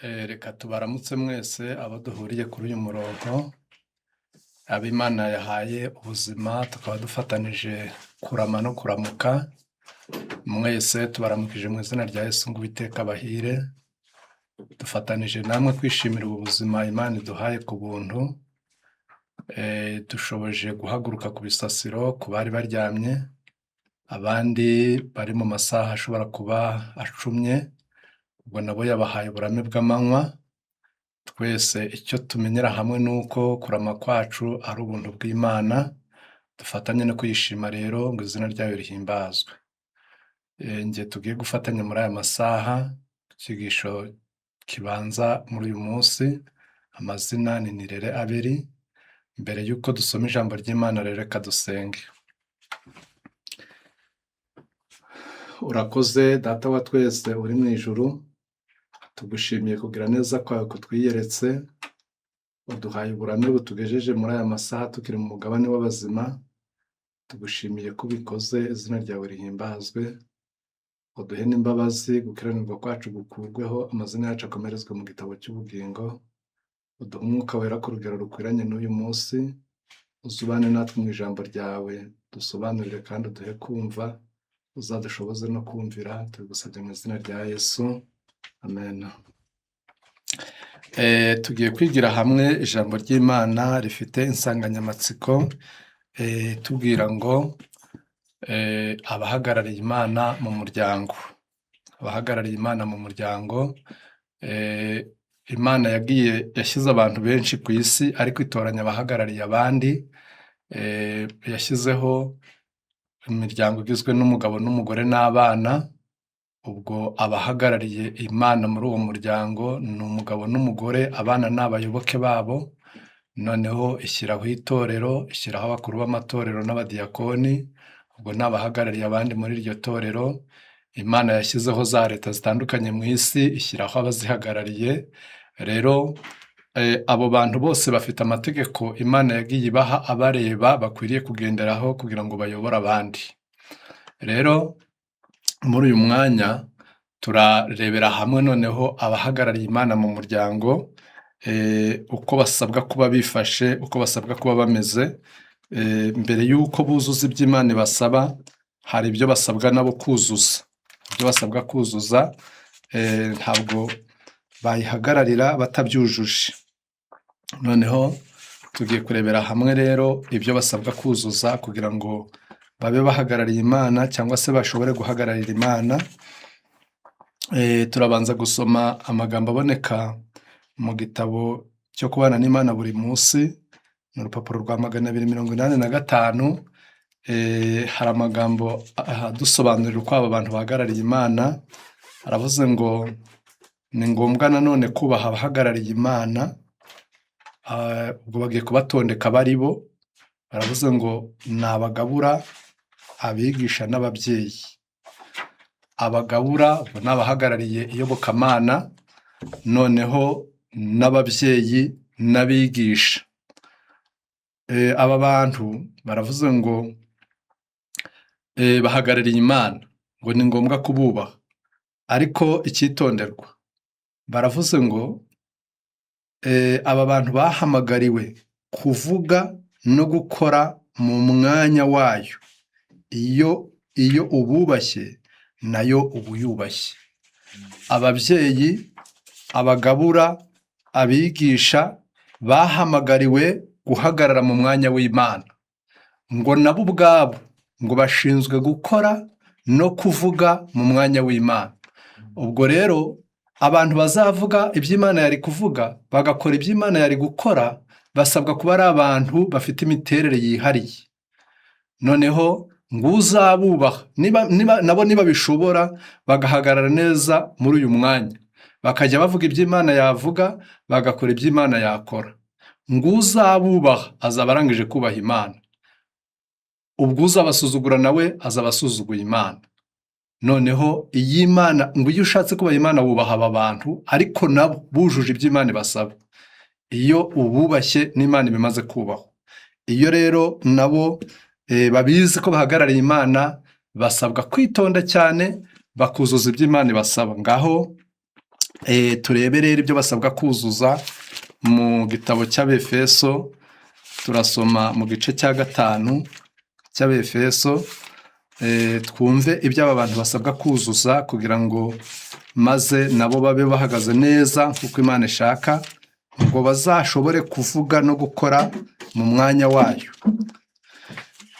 Reka tubaramutse mwese abo duhuriye kuri uyu murongo, abo Imana yahaye ubuzima tukaba dufatanije kurama no kuramuka, mwese tubaramukije mu izina rya Yesu ngo Uwiteka abahire, dufatanije namwe kwishimira ubu buzima Imana iduhaye ku buntu, dushoboje guhaguruka ku bisasiro ku bari baryamye, abandi bari mu masaha ashobora kuba acumye, ubwo nabo yabahaye uburame bw'amanywa, twese icyo tumenyera hamwe ni uko kurama kwacu ari ubuntu bw'Imana, dufatanye no kuyishima rero ngo izina ryayo rihimbazwe. Njye tugiye gufatanya muri aya masaha, icyigisho kibanza muri uyu munsi, amazina ni Nirere Abeli, mbere y'uko dusoma ijambo ry'Imana rero reka dusenge. Urakoze Data wa twese uri mu ijuru, tugushimiye kugira neza kwawe kutwiyeretse, uduhaye uburame butugejeje muri aya masaha tukiri mu mugabane w'abazima, tugushimiye ko ubikoze, izina ryawe rihimbazwe, uduhe n'imbabazi, gukiranirwa kwacu gukurweho, amazina yacu akomerezwe mu gitabo cy'ubugingo, uduhe umwuka wera ku rugero rukwiranye n'uyu munsi, uzubane natwe mu ijambo ryawe, dusobanurire kandi uduhe kumva, uzadushoboze no kumvira, tubigusabye mu izina rya Yesu, amen. Tugiye kwigira hamwe ijambo ry'Imana rifite insanganyamatsiko itubwira ngo abahagarariye Imana mu muryango, abahagarariye Imana mu muryango. Imana yagiye yashyize abantu benshi ku isi ariko itoranya abahagarariye abandi, yashyizeho imiryango igizwe n'umugabo n'umugore n'abana, ubwo abahagarariye Imana muri uwo muryango ni umugabo n'umugore, abana ni abayoboke babo, noneho ishyiraho itorero, ishyiraho abakuru b'amatorero n'abadiyakoni, ubwo ni abahagarariye abandi muri iryo torero. Imana yashyizeho za leta zitandukanye mu isi, ishyiraho abazihagarariye, rero abo bantu bose bafite amategeko Imana yagiye ibaha abareba bakwiriye kugenderaho kugira ngo bayobore abandi. Rero muri uyu mwanya turarebera hamwe noneho abahagarariye Imana mu muryango, uko basabwa kuba bifashe, uko basabwa kuba bameze, mbere y'uko buzuza ibyo Imana ibasaba, hari ibyo basabwa nabo kuzuza. Ibyo basabwa kuzuza ntabwo bayihagararira batabyujuje. Noneho tugiye kurebera hamwe rero ibyo basabwa kuzuza kugira ngo babe bahagarariye Imana cyangwa se bashobore guhagararira Imana. Turabanza gusoma amagambo aboneka mu gitabo cyo kubana n'Imana buri munsi, ni urupapuro rwa 285, hari amagambo adusobanurira uko aba bantu bahagarariye Imana, aravuze ngo ni ngombwa nanone kubaha abahagarariye Imana, ubwo bagiye kubatondeka abo ari bo, baravuze ngo ni abagabura, abigisha n'ababyeyi. Abagabura ubwo ni abahagarariye iyobokamana, noneho n'ababyeyi n'abigisha. Aba bantu baravuze ngo bahagarariye Imana, ngo ni ngombwa kububaha, ariko icyitonderwa, baravuze ngo aba bantu bahamagariwe kuvuga no gukora mu mwanya wayo, iyo ububashye nayo uba uyubashye. Ababyeyi, abagabura, abigisha bahamagariwe guhagarara mu mwanya w'Imana, ngo nabo ubwabo ngo bashinzwe gukora no kuvuga mu mwanya w'Imana. Ubwo rero abantu bazavuga ibyo Imana yari kuvuga, bagakora ibyo Imana yari gukora, basabwa kuba ari abantu bafite imiterere yihariye. Noneho ngo uzabubaha niba nabo nibabishobora bagahagarara neza muri uyu mwanya, bakajya bavuga ibyo Imana yavuga, bagakora ibyo Imana yakora, ngo uzabubaha azaba arangije kubaha Imana, ubwo uzabasuzugura nawe azaba asuzuguye Imana. Noneho iyi Imana ngo iyo ushatse kubaha Imana wubaha aba bantu, ariko nabo bujuje ibyo Imana ibasaba. Iyo ububashye n'Imana iba imaze kubahwa. Iyo rero nabo babizi ko bahagarariye Imana, basabwa kwitonda cyane bakuzuza ibyo Imana ibasaba. Ngaho Turebe rero ibyo basabwa kuzuza mu gitabo cy'Abefeso. Turasoma mu gice cya 5 cy'Abefeso, twumve ibyo aba bantu basabwa kuzuza kugira ngo maze nabo babe bahagaze neza nk'uko Imana ishaka, ngo bazashobore kuvuga no gukora mu mwanya wayo.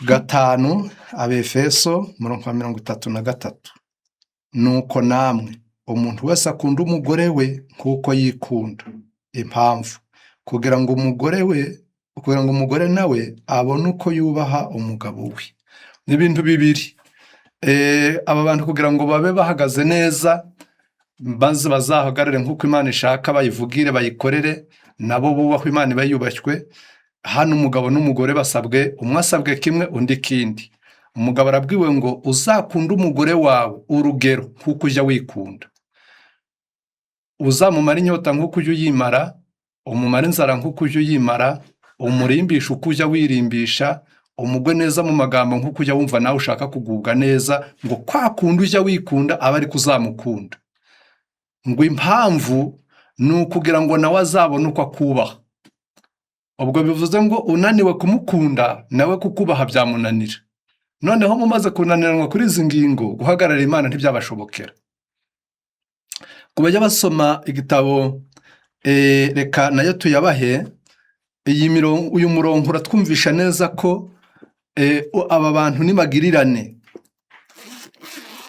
5 Abefeso, umurongo wa 33: "Nuko namwe, umuntu wese akunda umugore we nk'uko yikunda." Impamvu: kugira ngo umugore nawe abone uko yubaha umugabo we. Ni ibintu bibiri. Aba bantu kugira ngo babe bahagaze neza, maze bazahagarare nk'uko Imana ishaka, bayivugire, bayikorere, nabo bubahwe, Imana iba yubashywe. Hano umugabo n'umugore basabwe, umwe asabwe kimwe, undi ikindi. Umugabo arabwiwe ngo uzakunde umugore wawe urugero nk'uko ujya wikunda, uzamumara inyota nk'uko ujya uyimara, umumara inzara nk'uko ujya uyimara, umurimbisha uko ujya wirimbisha, umugwe neza mu magambo nk'uko ujya wumva nawe ushaka kugubwa neza. Ngo kwa kundi ujya wikunda aba ariko uzamukunda. Ngo impamvu ni ukugira ngo nawe azabone uko akubaha. Ubwo bivuze ngo unaniwe kumukunda, nawe kukubaha byamunanira. Noneho mumaze kunaniranwa kuri izi ngingo, guhagarara Imana ntibyabashobokera. Ku bajya basoma igitabo, reka nayo tuyabahe. Iyi mirongo, uyu murongo uratwumvisha neza ko aba bantu nibagirirane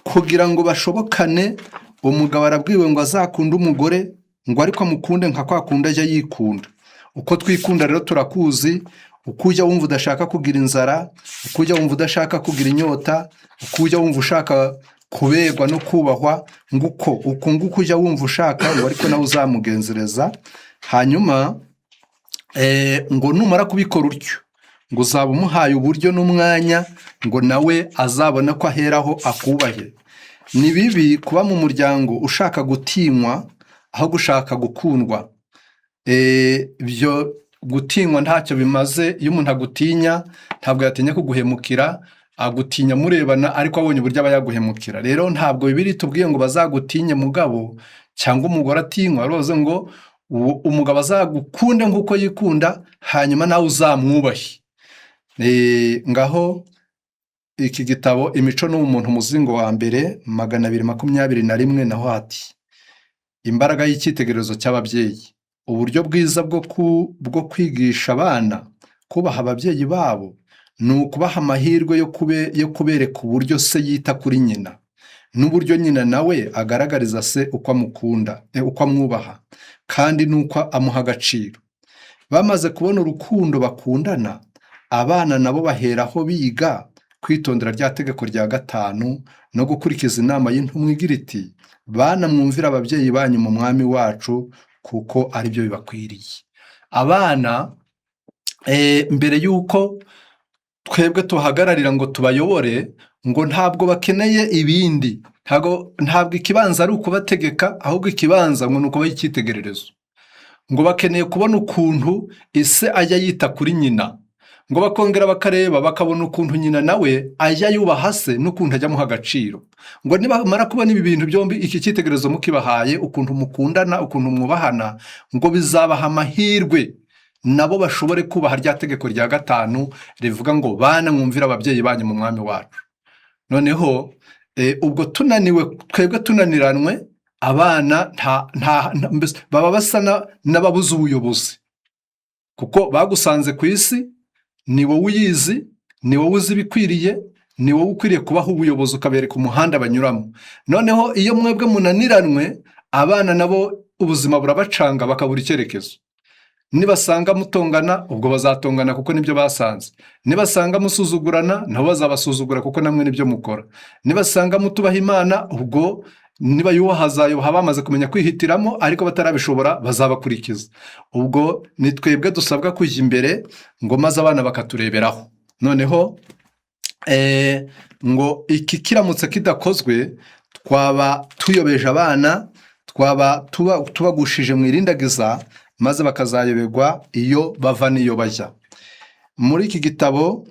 kugira ngo bashobokane. Umugabo arabwiwe ngo azakunde umugore, ngo ariko amukunde nka kwa kundi ajya yikunda. Uko twikunda rero turakuzi: uko ujya wumva udashaka kugira inzara, uko ujya wumva udashaka kugira inyota, uko ujya wumva ushaka kuberwa no kubahwa, nguko uko nguko ujya wumva ushaka, ngo ariko nawe uzamugenzereza. Hanyuma ngo numara kubikora utyo, ngo uzaba umuhaye uburyo n'umwanya ngo nawe azabone ko aheraho akubahe. Ni bibi kuba mu muryango ushaka gutinywa aho gushaka gukundwa. Ibyo gutinywa ntacyo bimaze. Iyo umuntu agutinya, ntabwo yatinya kuguhemukira. Agutinya murebana, ariko abonye uburyo aba yaguhemukira. Rero ntabwo Bibiliya itubwiye ngo bazagutinye mugabo cyangwa umugore atinywa. Rwose ngo umugabo azagukunde nk'uko yikunda, hanyuma nawe uzamwubahe. Ngaho iki gitabo Imico n'Ubumuntu, umuzingo wa mbere, 221, naho hati: "Imbaraga y'icyitegererezo cy'ababyeyi. Uburyo bwiza bwo kwigisha abana kubaha ababyeyi babo ni ukubaha amahirwe yo kubereka uburyo se yita kuri nyina, n'uburyo nyina nawe agaragariza se uko amukunda, uko amwubaha kandi n'uko amuha agaciro. Bamaze kubona urukundo bakundana, abana nabo baheraho biga kwitondera rya tegeko rya 5 no gukurikiza inama y'intumwa igira iti: 'Bana, mwumvire ababyeyi banyu mu Mwami wacu, kuko aribyo bibakwiriye.'" Abana, mbere y'uko twebwe tuhagararira ngo tubayobore, ngo ntabwo bakeneye ibindi. Ntabwo ikibanza ari ukubategeka, ahubwo ikibanza ngo ni ukubaha icyitegererezo. Ngo bakeneye kubona ukuntu ise ajya yita kuri nyina, ngo bakongera bakareba bakabona ukuntu nyina nawe ajya yubaha se n'ukuntu ajya amuha agaciro. Ngo nibamara kubona ibi bintu byombi, iki cyitegererezo mukibahaye, ukuntu mukundana, ukuntu mwubahana, ngo bizabaha amahirwe nabo bashobore kubaha rya tegeko rya 5 rivuga ngo: "Bana, mwumvire ababyeyi banyu mu Mwami wacu." Noneho ubwo tunaniwe twebwe, tunaniranwe, abana mbese baba basa n'ababuze ubuyobozi, kuko bagusanze ku isi, ni wowe uyizi, ni wowe uzi ibikwiriye, ni wowe ukwiriye kubaha ubuyobozi, ukabereka umuhanda banyuramo. Noneho iyo mwebwe munaniranwe, abana nabo ubuzima burabacanga, bakabura icyerekezo. Nibasanga mutongana, ubwo bazatongana kuko nibyo basanze. Nibasanga musuzugurana, nabo bazabasuzugura kuko namwe nibyo mukora. Nibasanga mutubaha Imana, ubwo niba yubaha azayubaha bamaze kumenya kwihitiramo, ariko batarabishobora bazabakurikiza. Ubwo ni twebwe dusabwa kujya imbere, ngo maze abana bakatureberaho. Noneho ngo iki kiramutse kidakozwe, twaba tuyobeje abana, twaba tubagushije mu irindagiza, maze bakazayoberwa iyo bava n'iyo bajya. Muri iki gitabo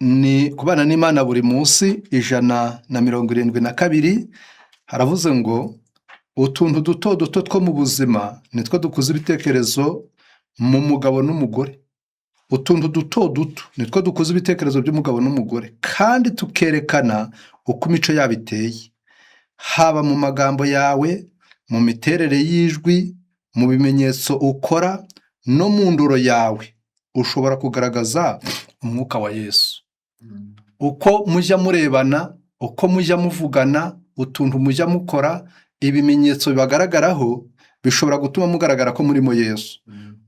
ni Kubana n'Imana Buri Munsi, 172. Haravuze ngo utuntu duto duto two mu buzima nitwo dukuza ibitekerezo mu mugabo n'umugore. Utuntu duto duto nitwo dukuza ibitekerezo by'umugabo n'umugore, kandi tukerekana uko imico yabo iteye, haba mu magambo yawe, mu miterere y'ijwi, mu bimenyetso ukora no mu ndoro yawe. Ushobora kugaragaza umwuka wa Yesu. Uko mujya murebana, uko mujya muvugana, utuntu mujya mukora, ibimenyetso bibagaragaraho bishobora gutuma mugaragara ko murimo Yesu.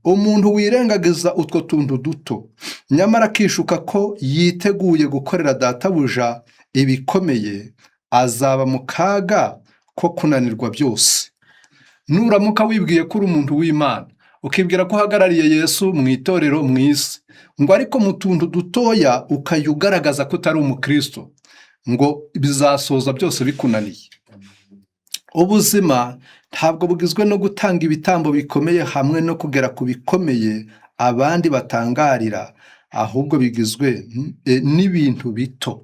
Umuntu wirengagiza utwo tuntu duto nyamara akishuka ko yiteguye gukorera databuja ibikomeye, azaba mu kaga ko kunanirwa byose. Nuramuka wibwiye ko uri umuntu w'Imana, ukibwira ko uhagarariye Yesu mu itorero, mu isi, ngo ariko mu tuntu dutoya ukajya ugaragaza ko utari umukristo, ngo bizasoza byose bikunaniye. Ubuzima ntabwo bugizwe no gutanga ibitambo bikomeye hamwe no kugera ku bikomeye abandi batangarira, ahubwo bigizwe n'ibintu bito.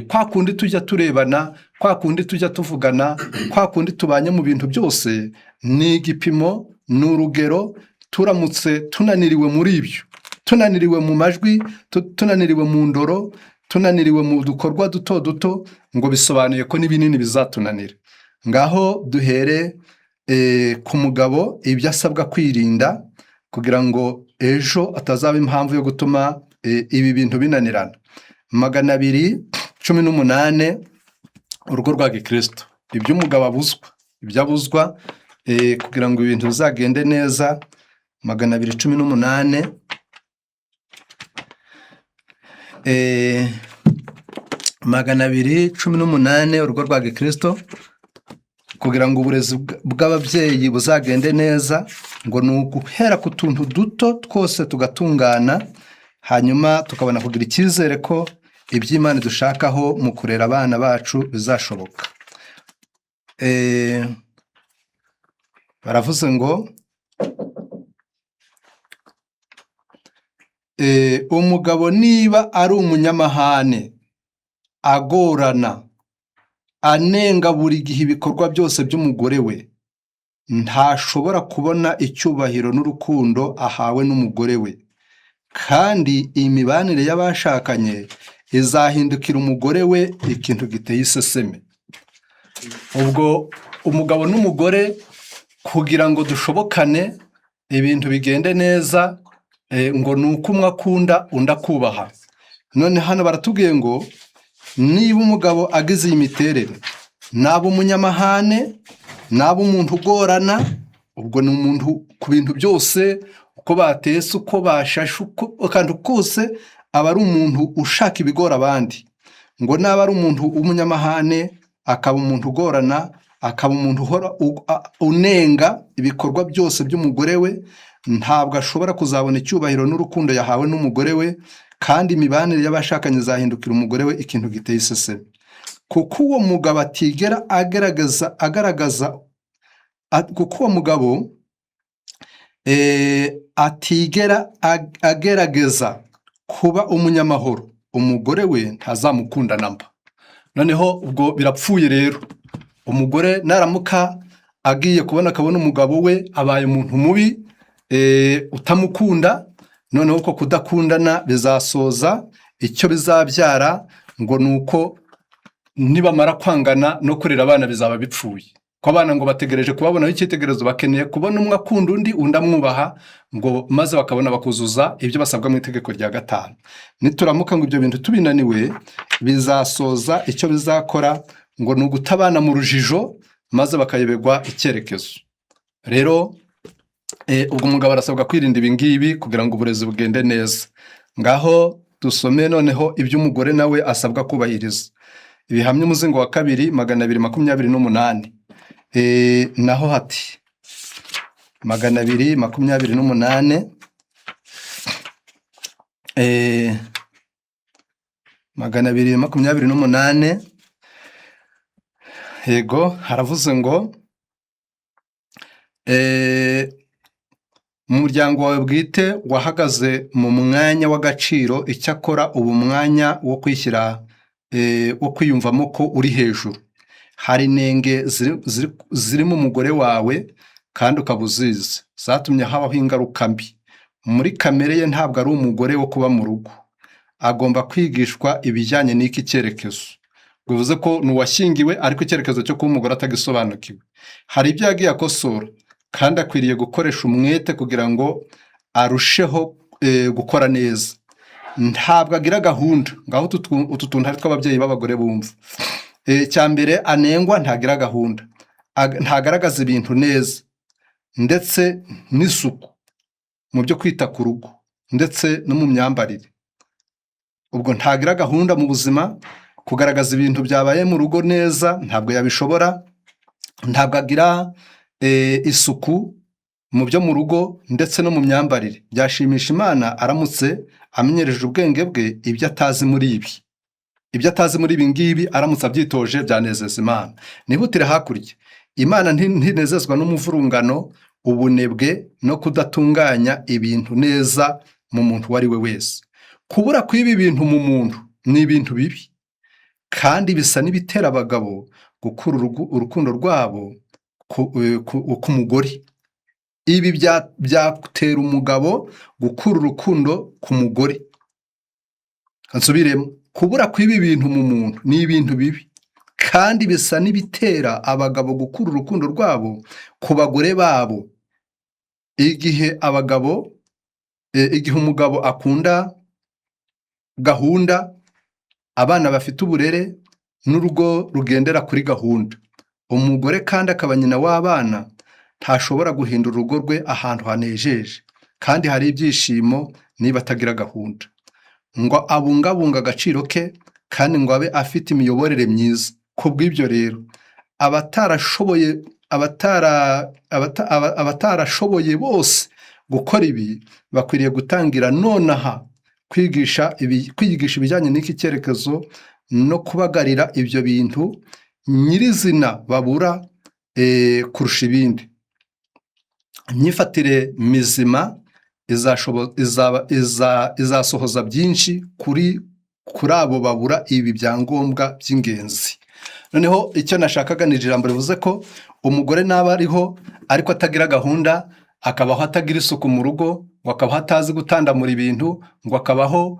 Kwa kundi tujya turebana, kwa kundi tujya tuvugana, kwa kundi tubanye mu bintu byose, ni igipimo, ni urugero. Turamutse tunaniriwe muri ibyo, tunaniriwe mu majwi, tunaniriwe mu ndoro, tunaniriwe mu dukorwa duto duto, ngo bisobanuye ko n'ibinini bizatunanira. Ngaho duhere ku mugabo, ibyo asabwa kwirinda kugira ngo ejo atazaba impamvu yo gutuma ibi bintu binanirana. 218, urugo rwa gikristo, ibyo umugabo abuzwa, ibyo abuzwa kugira ngo ibintu bizagende neza. 218, 218, urugo rwa gikristo, kugira ngo uburezi bw'ababyeyi buzagende neza, ngo ni uguhera ku tuntu duto twose tugatungana, hanyuma tukabona kugira icyizere ko iby'Imana dushakaho mu kurera abana bacu bizashoboka. Baravuze ngo umugabo niba ari umunyamahane, agorana, anenga buri gihe ibikorwa byose by'umugore we, ntashobora kubona icyubahiro n'urukundo ahawe n'umugore we, kandi imibanire y'abashakanye izahindukira umugore we ikintu giteye iseseme. Ubwo umugabo n'umugore, kugira ngo dushobokane, ibintu bigende neza, ngo ni uko umwe akunda undi akubaha. None hano baratubwiye ngo niba umugabo agize iyi miterere, naba umunyamahane, naba umuntu ugorana, ubwo ni umuntu ku bintu byose, uko batetse, uko bashashe, uko akantu kose, aba ari umuntu ushaka ibigora abandi. Ngo naba ari umuntu w'umunyamahane, akaba umuntu ugorana, akaba umuntu uhora unenga ibikorwa byose by'umugore we, ntabwo ashobora kuzabona icyubahiro n'urukundo yahawe n'umugore we, kandi imibanire y'abashakanye izahindukira umugore we ikintu giteye iseseme, kuko uwo mugabo atigera agaragaza agaragaza kuko uwo mugabo atigera agerageza kuba umunyamahoro, umugore we ntazamukunda namba. Noneho ubwo birapfuye rero. Umugore naramuka agiye kubona akabona umugabo we abaye umuntu mubi, utamukunda, noneho uko kudakundana bizasoza icyo bizabyara, ngo ni uko nibamara kwangana no kurera abana bizaba bipfuye, ko abana ngo bategereje kubabonaho icyitegererezo, bakeneye kubona umwe akunda undi, undi amwubaha, ngo maze bakabona bakuzuza ibyo basabwa mu itegeko rya gatanu. Nituramuka ngo ibyo bintu tubinaniwe, bizasoza icyo bizakora ngo ni uguta abana mu rujijo, maze bakayoberwa icyerekezo. Rero ubwo umugabo arasabwa kwirinda ibi ngibi kugira ngo uburezi bugende neza. Ngaho dusome noneho ibyo umugore nawe asabwa kubahiriza. Ibihamya umuzingo wa kabiri, 228. Naho hati 228, 228, yego, haravuze ngo mu muryango wawe bwite wahagaze mu mwanya w'agaciro, icyakora ubu mwanya wo kwishyira, wo kwiyumvamo ko uri hejuru. Hari inenge ziri mu mugore wawe kandi ukaba uzizi, zatumye habaho ingaruka mbi. Muri kamere ye ntabwo ari umugore wo kuba mu rugo, agomba kwigishwa ibijyanye n'iki cyerekezo. Bivuze ko ni uwashyingiwe ariko icyerekezo cyo kuba umugore atagisobanukiwe. Hari ibyo yagiye akosora kandi akwiriye gukoresha umwete kugira ngo arusheho gukora neza. Ntabwo agira gahunda. Ngaho utu tuntu ari tw'ababyeyi b'abagore bumva. Icya mbere anengwa, ntagira gahunda, ntagaragaza ibintu neza, ndetse n'isuku mu byo kwita ku rugo ndetse no mu myambarire. Ubwo ntagira gahunda mu buzima, kugaragaza ibintu byabaye mu rugo neza ntabwo yabishobora, ntabwo agira isuku mu byo mu rugo ndetse no mu myambarire. Byashimisha Imana aramutse amenyereje ubwenge bwe ibyo atazi muri ibi. Ibyo atazi muri ibi ngibi aramutse abyitoje byanezeza Imana. Nihutire hakurya. Imana ntinezezwa n'umuvurungano, ubunebwe no kudatunganya ibintu neza mu muntu uwo ari we wese. Kubura kw'ibi bintu mu muntu ni ibintu bibi kandi bisa n'ibitera abagabo gukura urukundo rwabo ku mugore. Ibi byatera umugabo gukura urukundo ku mugore. Nsubiremo, kubura kw'ibi bintu mu muntu ni ibintu bibi kandi bisa n'ibitera abagabo gukura urukundo rwabo ku bagore babo. Igihe umugabo akunda gahunda, abana bafite uburere n'urugo rugendera kuri gahunda, umugore kandi akaba nyina w'abana, ntashobora guhindura urugo rwe ahantu hanejeje kandi hari ibyishimo niba atagira gahunda, ngo abungabunge agaciro ke kandi ngo abe afite imiyoborere myiza. Ku bw'ibyo rero, abatarashoboye bose gukora ibi bakwiriye gutangira nonaha kwigisha ibijyanye n'iki cyerekezo no kubagarira ibyo bintu nyirizina babura kurusha ibindi. Imyifatire mizima izasohoza byinshi kuri abo babura ibi byangombwa by'ingenzi. Noneho icyo nashakaga ni ijambo rivuze ko umugore naba ariho ariko atagira gahunda, akabaho atagira isuku mu rugo, ngo akabaho atazi gutandamura ibintu, ngo akabaho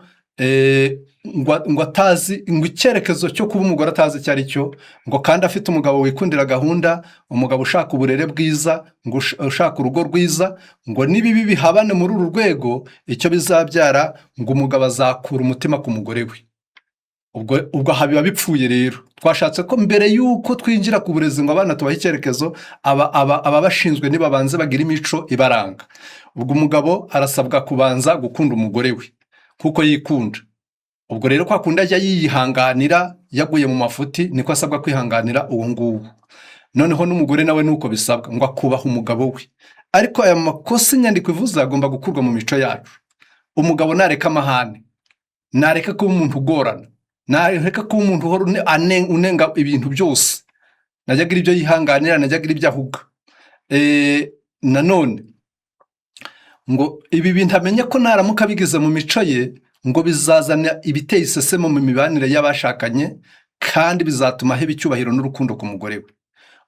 ngo atazi ngo icyerekezo cyo kuba umugore atazi icyo ari cyo, ngo kandi afite umugabo wikundira gahunda, umugabo ushaka uburere bwiza, ngo ushaka urugo rwiza, ngo n'ibibi bihabane muri uru rwego, icyo bizabyara ngo umugabo azakura umutima ku mugore we. Ubwo aha biba bipfuye. Rero twashatse ko mbere y'uko twinjira ku burezi ngo abana tubahe icyerekezo, ababashinzwe nibabanze bagira imico ibaranga. Ubwo umugabo arasabwa kubanza gukunda umugore we kuko yikunda. Ubwo rero kwa kundi ajya yiyihanganira yaguye mu mafuti, niko asabwa kwihanganira uwo nguwo. Noneho n'umugore nawe nuko bisabwa ngo akubaha umugabo we. Ariko aya makosa inyandiko ivuze agomba gukurwa mu mico yacu. Umugabo nareka amahane, nareka kuba umuntu ugorana, nareka kuba umuntu uhora unenga ibintu byose, najya agira ibyo yihanganira, najya agira ibyo ahuga. Nanone ngo ibi bintu amenye ko naramuka abigize mu mico ye, ngo bizazana ibiteye isesemo mu mibanire y'abashakanye kandi bizatuma aheba icyubahiro n'urukundo ku mugore we.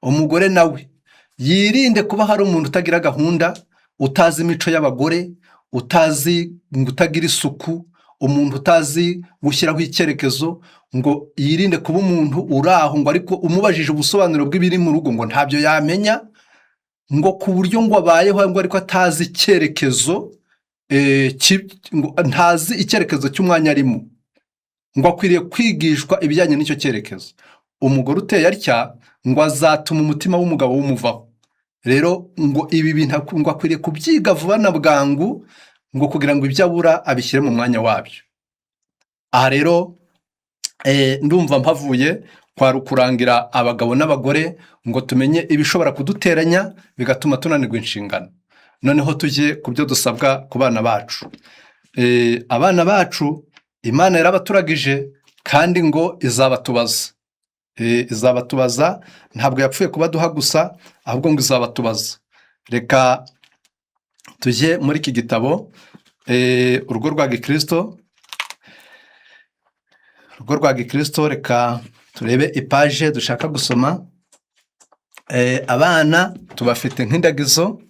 Umugore nawe yirinde kuba hari umuntu utagira gahunda, utazi imico y'abagore, utazi ngo utagira isuku, umuntu utazi gushyiraho icyerekezo, ngo yirinde kuba umuntu uri aho ngo ariko umubajije ubusobanuro bw'ibiri mu rugo ngo ntabyo yamenya, ngo ku buryo ngo abayeho ngo ariko atazi icyerekezo, ngo ntazi icyerekezo cy'umwanya arimo, ngo akwiriye kwigishwa ibijyanye n'icyo cyerekezo. Umugore uteye atya ngo azatuma umutima w'umugabo wumuvaho. Rero ngo ibi bintu ngo akwiriye kubyiga vuba na bwangu, ngo kugira ngo ibyo abura abishyire mu mwanya wabyo. Aha rero ndumva mpavuye. Kwari ukurangira abagabo n'abagore ngo tumenye ibishobora kuduteranya bigatuma tunanirwa inshingano. Noneho tujye ku byo dusabwa ku bana bacu. Abana bacu Imana yarabaturagije kandi ngo izabatubaza. Izabatubaza, ntabwo yapfuye kubaduha gusa, ahubwo ngo izabatubaza. Reka tujye muri iki gitabo, Urugo rwa Gikristo. Urugo rwa Gikristo, reka Turebe ipaje dushaka gusoma. Abana tubafite nk'indagizo,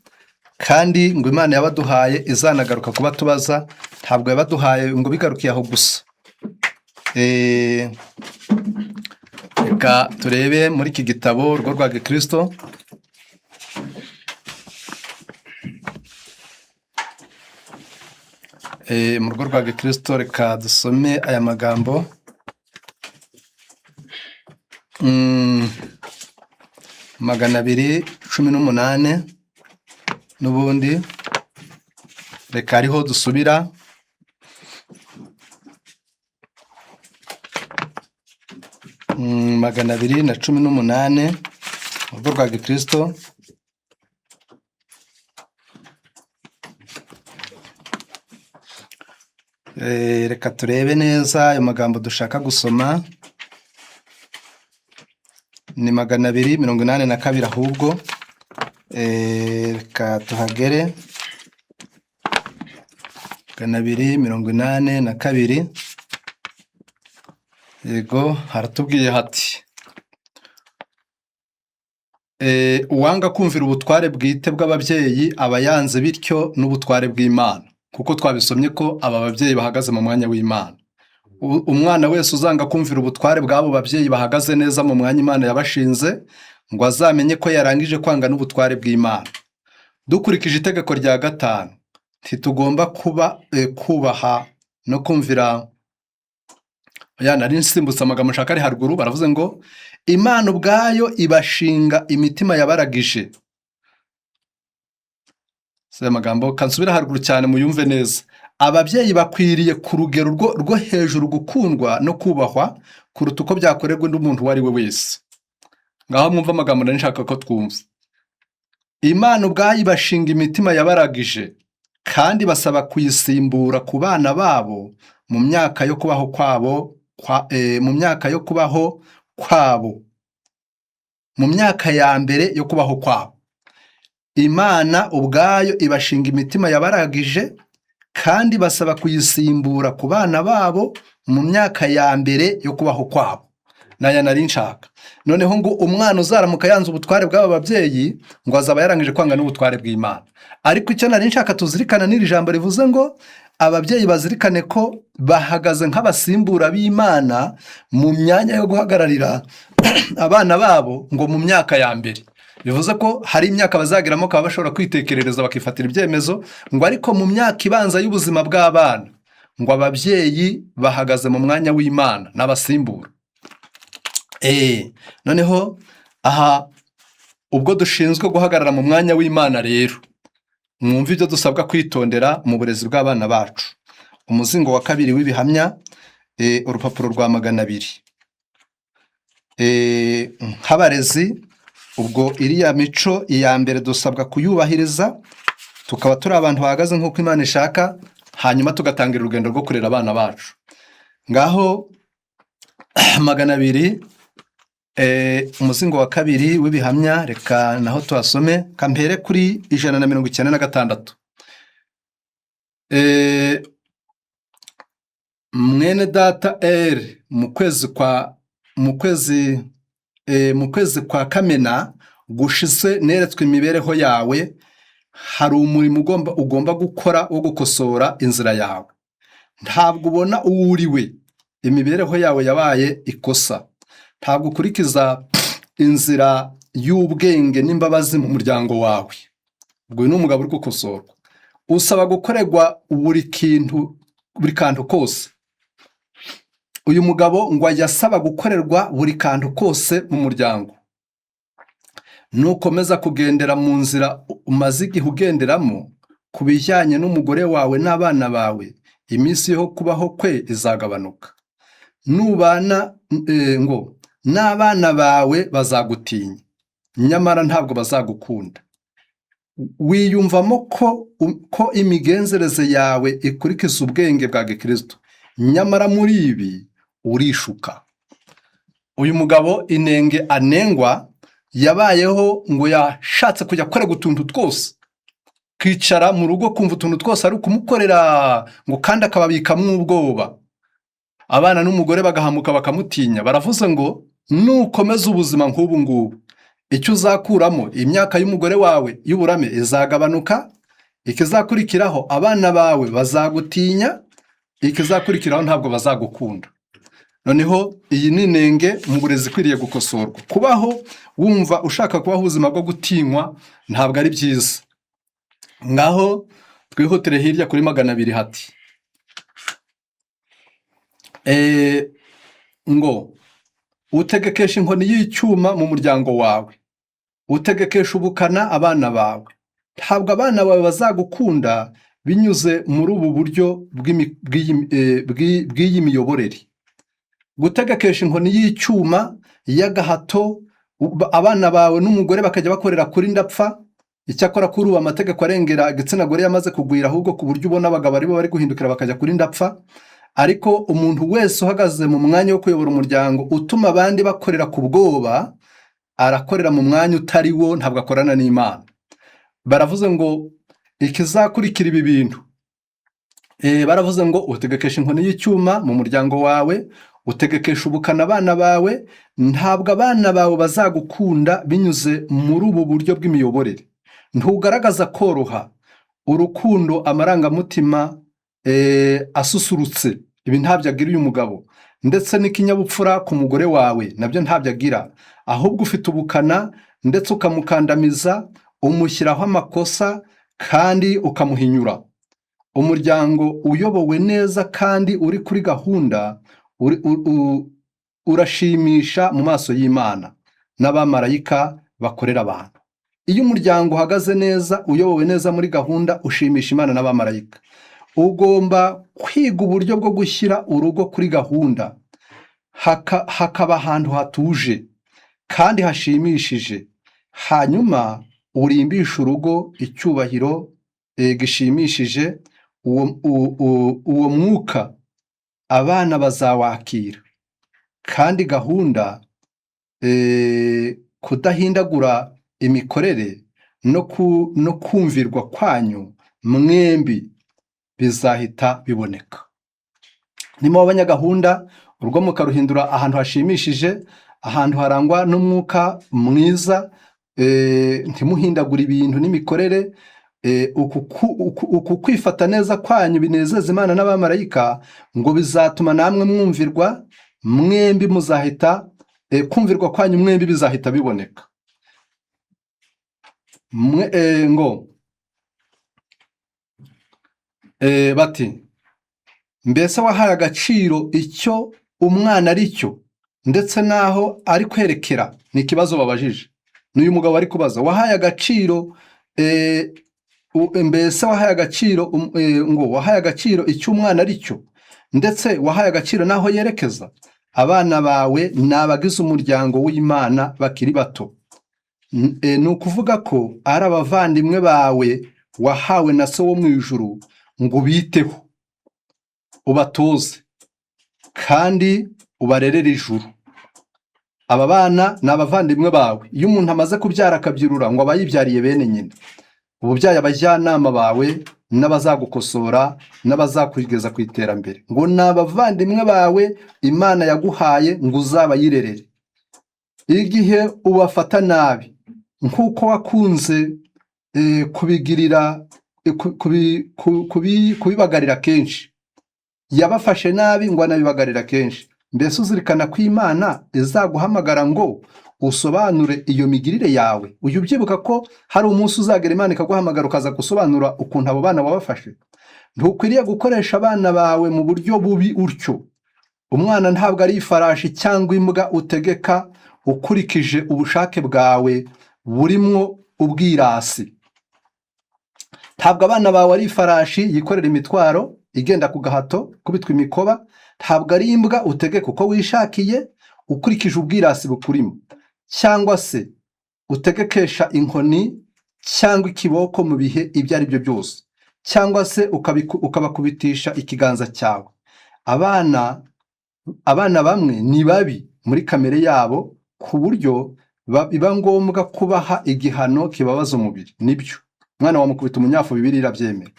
kandi ngo Imana yabaduhaye izanagaruka kuba tubaza, ntabwo yabaduhaye ngo bigarukiye aho gusa. Reka turebe muri iki gitabo Urugo rwa Gikristo. Mu rugo rwa Gikristo reka dusome aya magambo. 218 n'ubundi reka ariho dusubira. 218 mu rugo rwa Gikristo. Reka turebe neza ayo magambo dushaka gusoma. Ni 282 ahubwo. Reka tuhagere. 282. Yego, haratubwiye hati: uwanga kumvira ubutware bwite bw'ababyeyi aba yanze bityo n'ubutware bw'Imana, kuko twabisomye ko aba babyeyi bahagaze mu mwanya w'Imana. Umwana wese uzanga kumvira ubutware bw'abo babyeyi bahagaze neza mu mwanya Imana yabashinze, ngo azamenye ko yarangije kwanga n'ubutware bw'Imana. Dukurikije itegeko rya 5, ntitugomba kuba kubaha no kumvira. Ya, nari nsimbutse amagambo nshaka ari haruguru. Baravuze ngo Imana ubwayo ibashinga imitima yabaragije. Si aya magambo, kansubira haruguru cyane muyumve neza. Ababyeyi bakwiriye ku rugero rwo hejuru gukundwa no kubahwa kuruta uko byakorerwa undi muntu uwo ari we wese. Ngaho mwumva amagambo nari nshaka ko twumva. Imana ubwayo ibashinga imitima yabaragije, kandi basaba kuyisimbura ku bana babo mu myaka yo kubaho kwabo, mu myaka yo kubaho kwabo, mu myaka ya mbere yo kubaho kwabo. Imana ubwayo ibashinga imitima yabaragije, kandi basaba kuyisimbura ku bana babo mu myaka ya mbere yo kubaho kwabo. Naya nari nshaka. Noneho ngo umwana uzaramuka yanze ubutware bw'aba babyeyi, ngo azaba yarangije kwanga n'ubutware bw'Imana. Ariko icyo nari nshaka tuzirikana n'iri jambo rivuze ngo ababyeyi bazirikane ko bahagaze nk'abasimbura b'Imana mu myanya yo guhagararira abana babo ngo mu myaka ya mbere. Bivuze ko hari imyaka bazageramo bakaba bashobora kwitekerereza bakifatira ibyemezo, ngo ariko mu myaka ibanza y'ubuzima bw'abana ngo ababyeyi bahagaze mu mwanya w'Imana n'abasimbura. Noneho aha ubwo dushinzwe guhagarara mu mwanya w'Imana rero, mwumve ibyo dusabwa kwitondera mu burezi bw'abana bacu. Umuzingo wa 2 w'ibihamya, urupapuro rwa 200. Nk'abarezi ubwo iriya mico iya mbere dusabwa kuyubahiriza, tukaba turi abantu bahagaze nk'uko Imana ishaka, hanyuma tugatangira urugendo rwo kurera abana bacu. Ngaho 200, umuzingo wa 2 w'ibihamya, reka naho tuhasome, kampere kuri 196. Mwene data R mu kwezi kwa Kamena gushize neretswe imibereho yawe, hari umurimo ugomba gukora wo gukosora inzira yawe. Ntabwo ubona uwo uri we, imibereho yawe yabaye ikosa. Ntabwo ukurikiza inzira y'ubwenge n'imbabazi mu muryango wawe. Ubwo uyu ni umugabo uri gukosorwa. Usaba gukorerwa buri kintu, buri kantu kose. Uyu mugabo ngo ajya asaba gukorerwa buri kantu kose mu muryango. Nukomeza kugendera mu nzira umaze igihe ugenderamo ku bijyanye n'umugore wawe n'abana bawe, iminsi yo kubaho kwe izagabanuka. Nubana ngo n'abana bawe bazagutinya, nyamara ntabwo bazagukunda. Wiyumvamo ko imigenzereze yawe ikurikiza ubwenge bwa Gikristo, nyamara muri ibi urishuka. Uyu mugabo inenge anengwa yabayeho ngo yashatse kujya akorerwa utuntu twose, kwicara mu rugo kumva utuntu twose ari ukumukorera, ngo kandi akababikamo ubwoba. Abana n'umugore bagahamuka bakamutinya. Baravuze ngo Nukomeza ubuzima nk'ubu ngubu, icyo uzakuramo, imyaka y'umugore wawe y'uburame izagabanuka. Ikizakurikiraho, abana bawe bazagutinya. Ikizakurikiraho, ntabwo bazagukunda. Noneho iyi ni inenge mu burezi ikwiriye gukosorwa. Kubaho wumva ushaka kubaho ubuzima bwo gutinywa ntabwo ari byiza. Ngaho twihutire hirya kuri 200, hati ngo utegekesha inkoni y'icyuma mu muryango wawe, utegekesha ubukana abana bawe. Ntabwo abana bawe bazagukunda binyuze muri ubu buryo bw'iyi miyoborere. Gutegekesha inkoni y'icyuma y'agahato abana bawe n'umugore bakajya bakorera kuri ndapfa. Icyakora kuri ubu amategeko arengera igitsina gore yamaze kugwira ahubwo, ku buryo ubona abagabo aribo bari guhindukira bakajya kuri ndapfa. Ariko umuntu wese uhagaze mu mwanya wo kuyobora umuryango utuma abandi bakorera ku bwoba, arakorera mu mwanya utari wo, ntabwo akorana n'Imana. Baravuze ngo ikizakurikira ibi bintu, baravuze ngo utegekesha inkoni y'icyuma mu muryango wawe, utegekesha ubukana abana bawe. Ntabwo abana bawe bazagukunda binyuze muri ubu buryo bw'imiyoborere. Ntugaragaza koroha, urukundo, amarangamutima asusurutse. Ibi ntabyo agira uyu mugabo. Ndetse n'ikinyabupfura ku mugore wawe nabyo ntabyo agira. Ahubwo ufite ubukana, ndetse ukamukandamiza, umushyiraho amakosa kandi ukamuhinyura. Umuryango uyobowe neza kandi uri kuri gahunda urashimisha mu maso y'Imana n'abamarayika bakorera abantu. Iyo umuryango uhagaze neza, uyobowe neza muri gahunda, ushimisha Imana n'abamarayika. Ugomba kwiga uburyo bwo gushyira urugo kuri gahunda, hakaba ahantu hatuje kandi hashimishije, hanyuma urimbishe urugo icyubahiro gishimishije. Uwo mwuka abana bazawakira. Kandi gahunda, kudahindagura imikorere no kumvirwa kwanyu mwembi bizahita biboneka. Nimuba abanyagahunda, urugo mukaruhindura ahantu hashimishije, ahantu harangwa n'umwuka mwiza, ntimuhindagure ibintu n'imikorere, uku kwifata neza kwanyu binezeza Imana n'abamarayika, ngo bizatuma namwe mwumvirwa mwembi. Muzahita kumvirwa kwanyu mwembi bizahita biboneka. Ngo bati mbese wahaye agaciro icyo umwana ari cyo ndetse n'aho ari kwerekera? Ni ikibazo babajije, n'uyu mugabo ari kubaza. Wahaye agaciro mbese wahaye agaciro ngo wahaye agaciro icyo umwana ari cyo, ndetse wahaye agaciro n'aho yerekeza? Abana bawe ni abagize umuryango w'Imana bakiri bato. Ni ukuvuga ko ari abavandimwe bawe wahawe na So wo mu ijuru ngo ubiteho, ubatoze kandi ubarerere ijuru. Aba bana ni abavandimwe bawe. Iyo umuntu amaze kubyara akabyirura, ngo aba yibyariye bene nyina. Uba ubyaye abajyanama bawe n'abazagukosora n'abazakugeza ku iterambere. Ngo ni abavandimwe bawe Imana yaguhaye ngo uzabayirerere. Igihe ubafata nabi nk'uko wakunze kubigirira kubibagarira kenshi, yabafashe nabi ngo anabibagarira kenshi. Mbese uzirikana ko Imana izaguhamagara ngo usobanure iyo migirire yawe? Ujya ubyibuka ko hari umunsi uzagera Imana ikaguhamagara, ukaza gusobanura ukuntu abo bana wabafashe? Ntukwiriye gukoresha abana bawe mu buryo bubi utyo. Umwana ntabwo ari ifarashi cyangwa imbwa utegeka ukurikije ubushake bwawe burimwo ubwirasi. Ntabwo abana bawe ari ifarashi yikorera imitwaro, igenda ku gahato, kubitwa imikoba. Ntabwo ari imbwa utegeka uko wishakiye ukurikije ubwirasi bukurimo, cyangwa se utegekesha inkoni cyangwa ikiboko mu bihe ibyo ari byo byose, cyangwa se ukabakubitisha ikiganza cyawe. Abana bamwe ni babi muri kamere yabo, ku buryo biba ngombwa kubaha igihano kibabaza umubiri. Nibyo, umwana wamukubita umunyafu, Bibiliya irabyemera.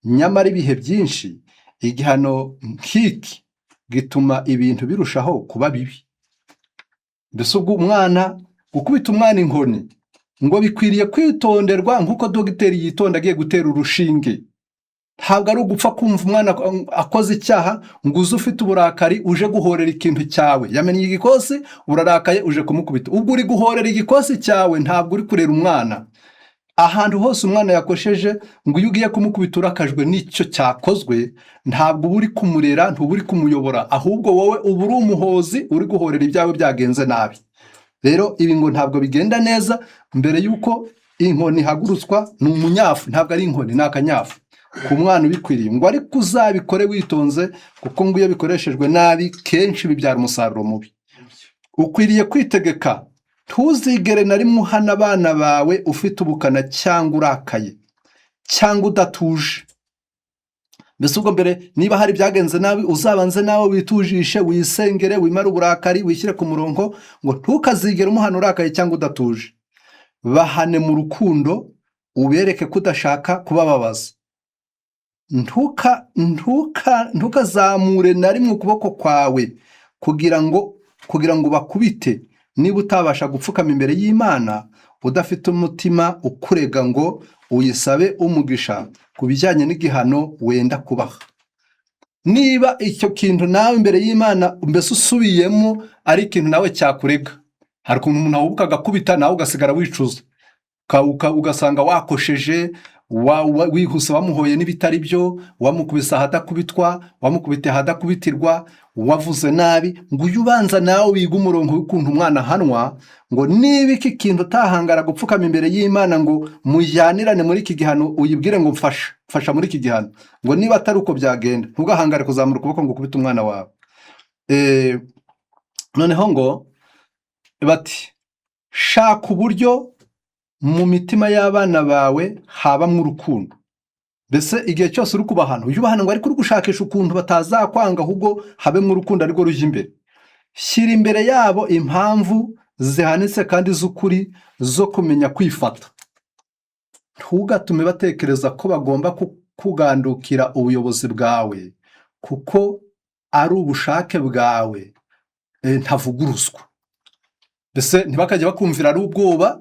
Nyamara ibihe byinshi igihano nk'iki gituma ibintu birushaho kuba bibi. Mbese ubwo umwana, gukubita umwana inkoni ngo bikwiriye kwitonderwa nk'uko dogiteri yitonda agiye gutera urushinge. Ntabwo ari ugupfa kumva umwana akoze icyaha ngo uze ufite uburakari uje guhorera ikintu cyawe. Yamennye igikosi, urarakaye, uje kumukubita. Ubwo uri guhorera igikosi cyawe, ntabwo uri kurera umwana. Ahantu hose umwana yakosheje, ngo iyo ugiye kumukubita urakajwe n'icyo cyakozwe, ntabwo uba uri kumurera, ntuba uri kumuyobora, ahubwo wowe uba uri umuhozi uri guhorera ibyawe byagenze nabi. Rero ibi ngo ntabwo bigenda neza. Mbere y'uko inkoni ihagurutswa, ni umunyafu, ntabwo ari inkoni, ni akanyafu ku mwana ubikwiriye. Ngo ariko uzabikore witonze, kuko ngo iyo bikoreshejwe nabi kenshi bibyara umusaruro mubi. Ukwiriye kwitegeka. Ntuzigere na rimwe uhana abana bawe ufite ubukana cyangwa urakaye cyangwa udatuje. Mbese ubwo mbere, niba hari ibyagenze nabi, uzabanze nawe witujishe, wisengere, wimare uburakari, wishyire ku murongo. Ngo ntukazigere umuhana urakaye cyangwa udatuje. Bahane mu rukundo, ubereke ko udashaka kubababaza. Ntukazamure na rimwe ukuboko kwawe kugira ngo bakubite, niba utabasha gupfukama imbere y'Imana udafite umutima ukurega ngo uyisabe umugisha ku bijyanye n'igihano wenda kubaha. Niba icyo kintu nawe imbere y'Imana, mbese usubiyemo, ari ikintu nawe cyakurega. Hari ukuntu umuntu ahubuka agakubita, nawe ugasigara wicuza, ugasanga wakosheje, wihuse, wamuhoye n'ibitari byo, wamukubise ahadakubitwa, wamukubite ahadakubitirwa, wavuze nabi. Ngo ujye ubanza nawe wiga umurongo w'ukuntu umwana ahanwa. Ngo niba iki kintu utahangara gupfukama imbere y'Imana ngo mujyanirane muri iki gihano, uyibwire ngo mfasha, mfasha muri iki gihano. Ngo niba atari uko byagenda, ntugahangare kuzamura ukuboko ngo ukubite umwana wawe. Noneho ngo bati: "Shaka uburyo mu mitima y'abana bawe habamo urukundo." Mbese igihe cyose uri kubahana, ujye ubahana ngo ariko uri gushakisha ukuntu batazakwanga, ahubwo habemo urukundo arirwo rujya imbere. Shyira imbere yabo impamvu zihanitse kandi z'ukuri zo kumenya kwifata. Ntugatume batekereza ko bagomba kugandukira ubuyobozi bwawe kuko ari ubushake bwawe ntavuguruzwa. Mbese ntibakajya bakumvira ari ubwoba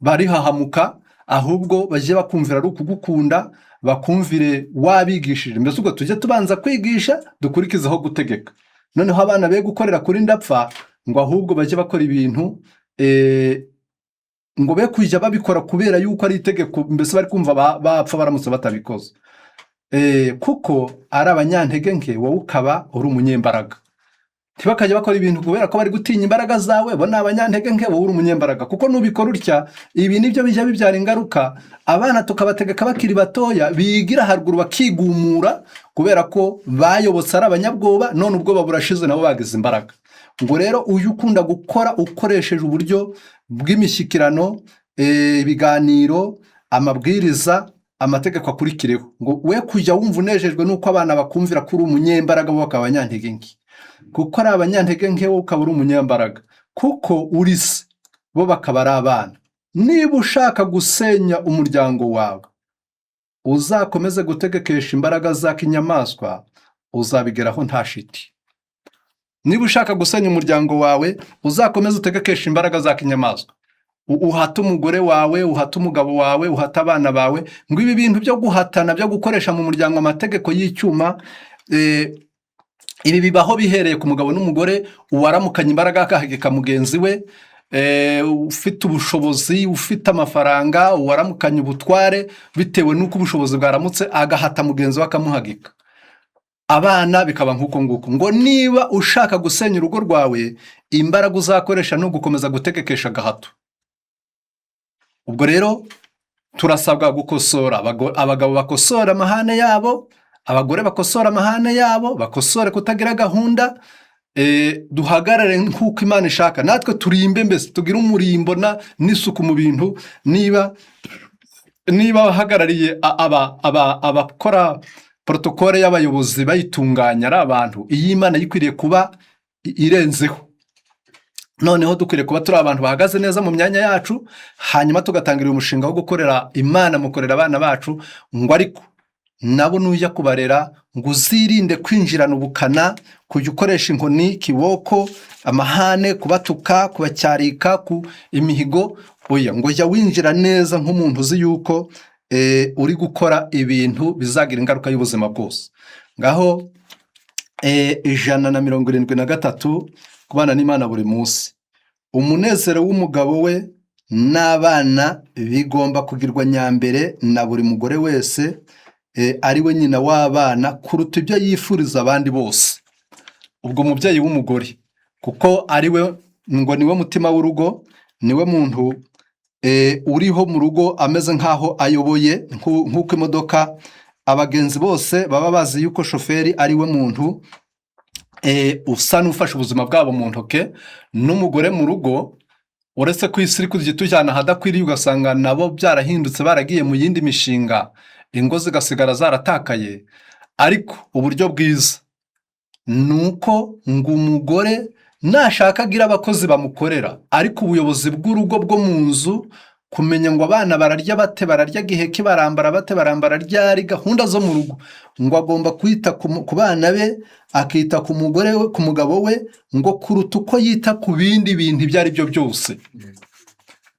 barihahamuka, ahubwo bajye bakumvira ari ukugukunda, bakumvire wabigishije. Mbese ubwo tujye tubanza kwigisha, dukurikizeho gutegeka. Noneho abana be gukorera kuri ndapfa, ngo ahubwo bajye bakora ibintu, ngo be kujya babikora kubera yuko ari itegeko, mbese bari kumva bapfa baramutse batabikoze. Kuko ari abanyantege nke, wowe ukaba uri umunyembaraga. Ntibakajya bakora ibintu kubera ko bari gutinya imbaraga zawe, bo ni abanyantege nke, wowe uri umunyembaraga. Kuko nubikora utya, ibi nibyo bijya bibyara ingaruka. Abana tukabategeka bakiri batoya, bigira haruguru bakigumura kubera ko bayobotse ari abanyabwoba, none ubwoba burashize, nabo bagize imbaraga. Ngo rero uyu ukunda gukora ukoresheje uburyo bw'imishyikirano, ibiganiro, amabwiriza, amategeko akurikireho. Ngo we kujya wumva unejejwe n'uko abana bakumvira ko uri umunyembaraga, bo bakaba abanyantege nke. Kuko ari abanyantege nke, wowe ukaba uri umunyembaraga, kuko uri se, bo bakaba ari abana. Niba ushaka gusenya umuryango wawe, uzakomeze gutegekesha imbaraga za kinyamaswa, uzabigeraho nta shiti. Niba ushaka gusenya umuryango wawe, uzakomeze utegekesha imbaraga za kinyamaswa, uhate umugore wawe, uhate umugabo wawe, uhate abana bawe. Ngo ibi bintu byo guhatana, byo gukoresha mu muryango amategeko y'icyuma, ibi bibaho bihereye ku mugabo n'umugore. Uwaramukanye imbaraga akahagika mugenzi we, ufite ubushobozi, ufite amafaranga, uwaramukanye ubutware, bitewe n'uko ubushobozi bwaramutse, agahata mugenzi we, akamuhagika. Abana bikaba nk'uko nguko. Ngo niba ushaka gusenya urugo rwawe, imbaraga uzakoresha ni ugukomeza gutegekesha agahato. Ubwo rero turasabwa gukosora. Abagabo bakosora amahane yabo, abagore bakosora amahane yabo, bakosore kutagira gahunda, duhagarare nk'uko Imana ishaka. Natwe turimbe, mbese tugire umurimbo n'isuku mu bintu. Niba abahagarariye abakora protocole y'abayobozi bayitunganya ari abantu, iyi Imana yikwiriye kuba irenzeho. Noneho dukwiriye kuba turi abantu bahagaze neza mu myanya yacu, hanyuma tugatangira uyu mushinga wo gukorera Imana, mukorera abana bacu. Ngo ariko Nabo nujya kubarera ngo uzirinde kwinjirana ubukana, kujya ukoresha inkoni, kiboko, amahane, kubatuka, kubacyarika ku imihigo. Oya, ngo jya winjira neza nk'umuntu uzi yuko uri gukora ibintu bizagira ingaruka y'ubuzima bwose. Ngaho 173, kubana n'Imana buri munsi. Umunezero w'umugabo we n'abana bigomba kugirwa nyambere na buri mugore wese, ari we nyina w'abana, kuruta ibyo yifuriza abandi bose. Ubwo mubyeyi w'umugore, kuko ari we, ngo niwe mutima w'urugo, niwe muntu uriho mu rugo ameze nk'aho ayoboye, nk'uko imodoka abagenzi bose baba bazi yuko shoferi ari we muntu usa n'ufashe ubuzima bwabo mu ntoke. N'umugore mu rugo, uretse ko isi iri kujya itujyana ahadakwiriye, ugasanga nabo byarahindutse, baragiye mu yindi mishinga, ingo zigasigara zaratakaye. Ariko uburyo bwiza ni uko ngo umugore nashaka agira abakozi bamukorera, ariko ubuyobozi bw'urugo bwo mu nzu, kumenya ngo abana bararya bate, bararya gihe ki, barambara bate, barambara ryari, gahunda zo mu rugo, ngo agomba kwita ku bana be, akita ku mugore we, ku mugabo we, ngo kuruta uko yita ku bindi bintu ibyo ari byo byose.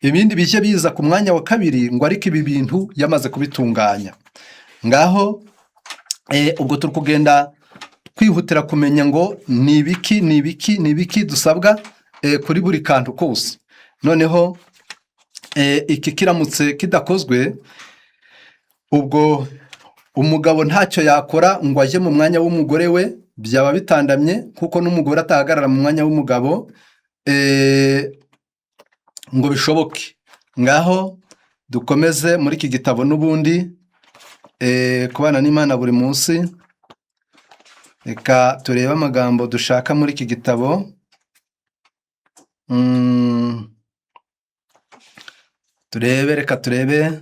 Ibindi bijye biza ku mwanya wa kabiri, ngo ariko ibi bintu yamaze kubitunganya. Ngaho ubwo turi kugenda twihutira kumenya ngo ni ibiki, ni ibiki, ni ibiki dusabwa kuri buri kantu kose. Noneho iki kiramutse kidakozwe, ubwo umugabo ntacyo yakora ngo ajye mu mwanya w'umugore we, byaba bitandamye, kuko n'umugore atahagarara mu mwanya w'umugabo ngo bishoboke. Ngaho dukomeze muri iki gitabo n'ubundi, kubana n'Imana buri munsi. Reka turebe amagambo dushaka muri iki gitabo. Turebe, reka turebe.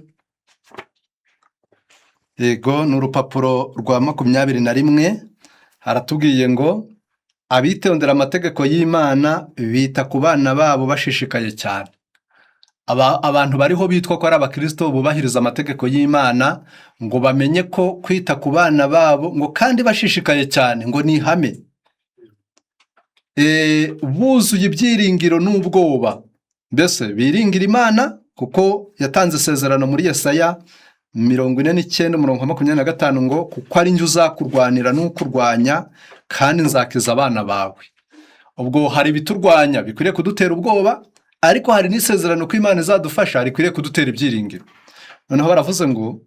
Yego, ni urupapuro rwa 21. Haratubwiye ngo abitondera amategeko y'Imana bita ku bana babo bashishikaye cyane. Abantu bariho bitwa ko ari abakirisito bubahiriza amategeko y'Imana, ngo bamenye ko kwita ku bana babo ngo kandi bashishikaye cyane ngo ni ihame. Buzuye ibyiringiro n'ubwoba, mbese biringira Imana, kuko yatanze isezerano muri Yesaya 49 umurongo wa 25 ngo kuko ari njye uzakurwanira n'ukurwanya, kandi nzakiza abana bawe. Ubwo hari ibiturwanya bikwiriye kudutera ubwoba, ariko hari n'isezerano ko Imana izadufasha rikwiriye kudutera ibyiringiro. Noneho baravuze ngo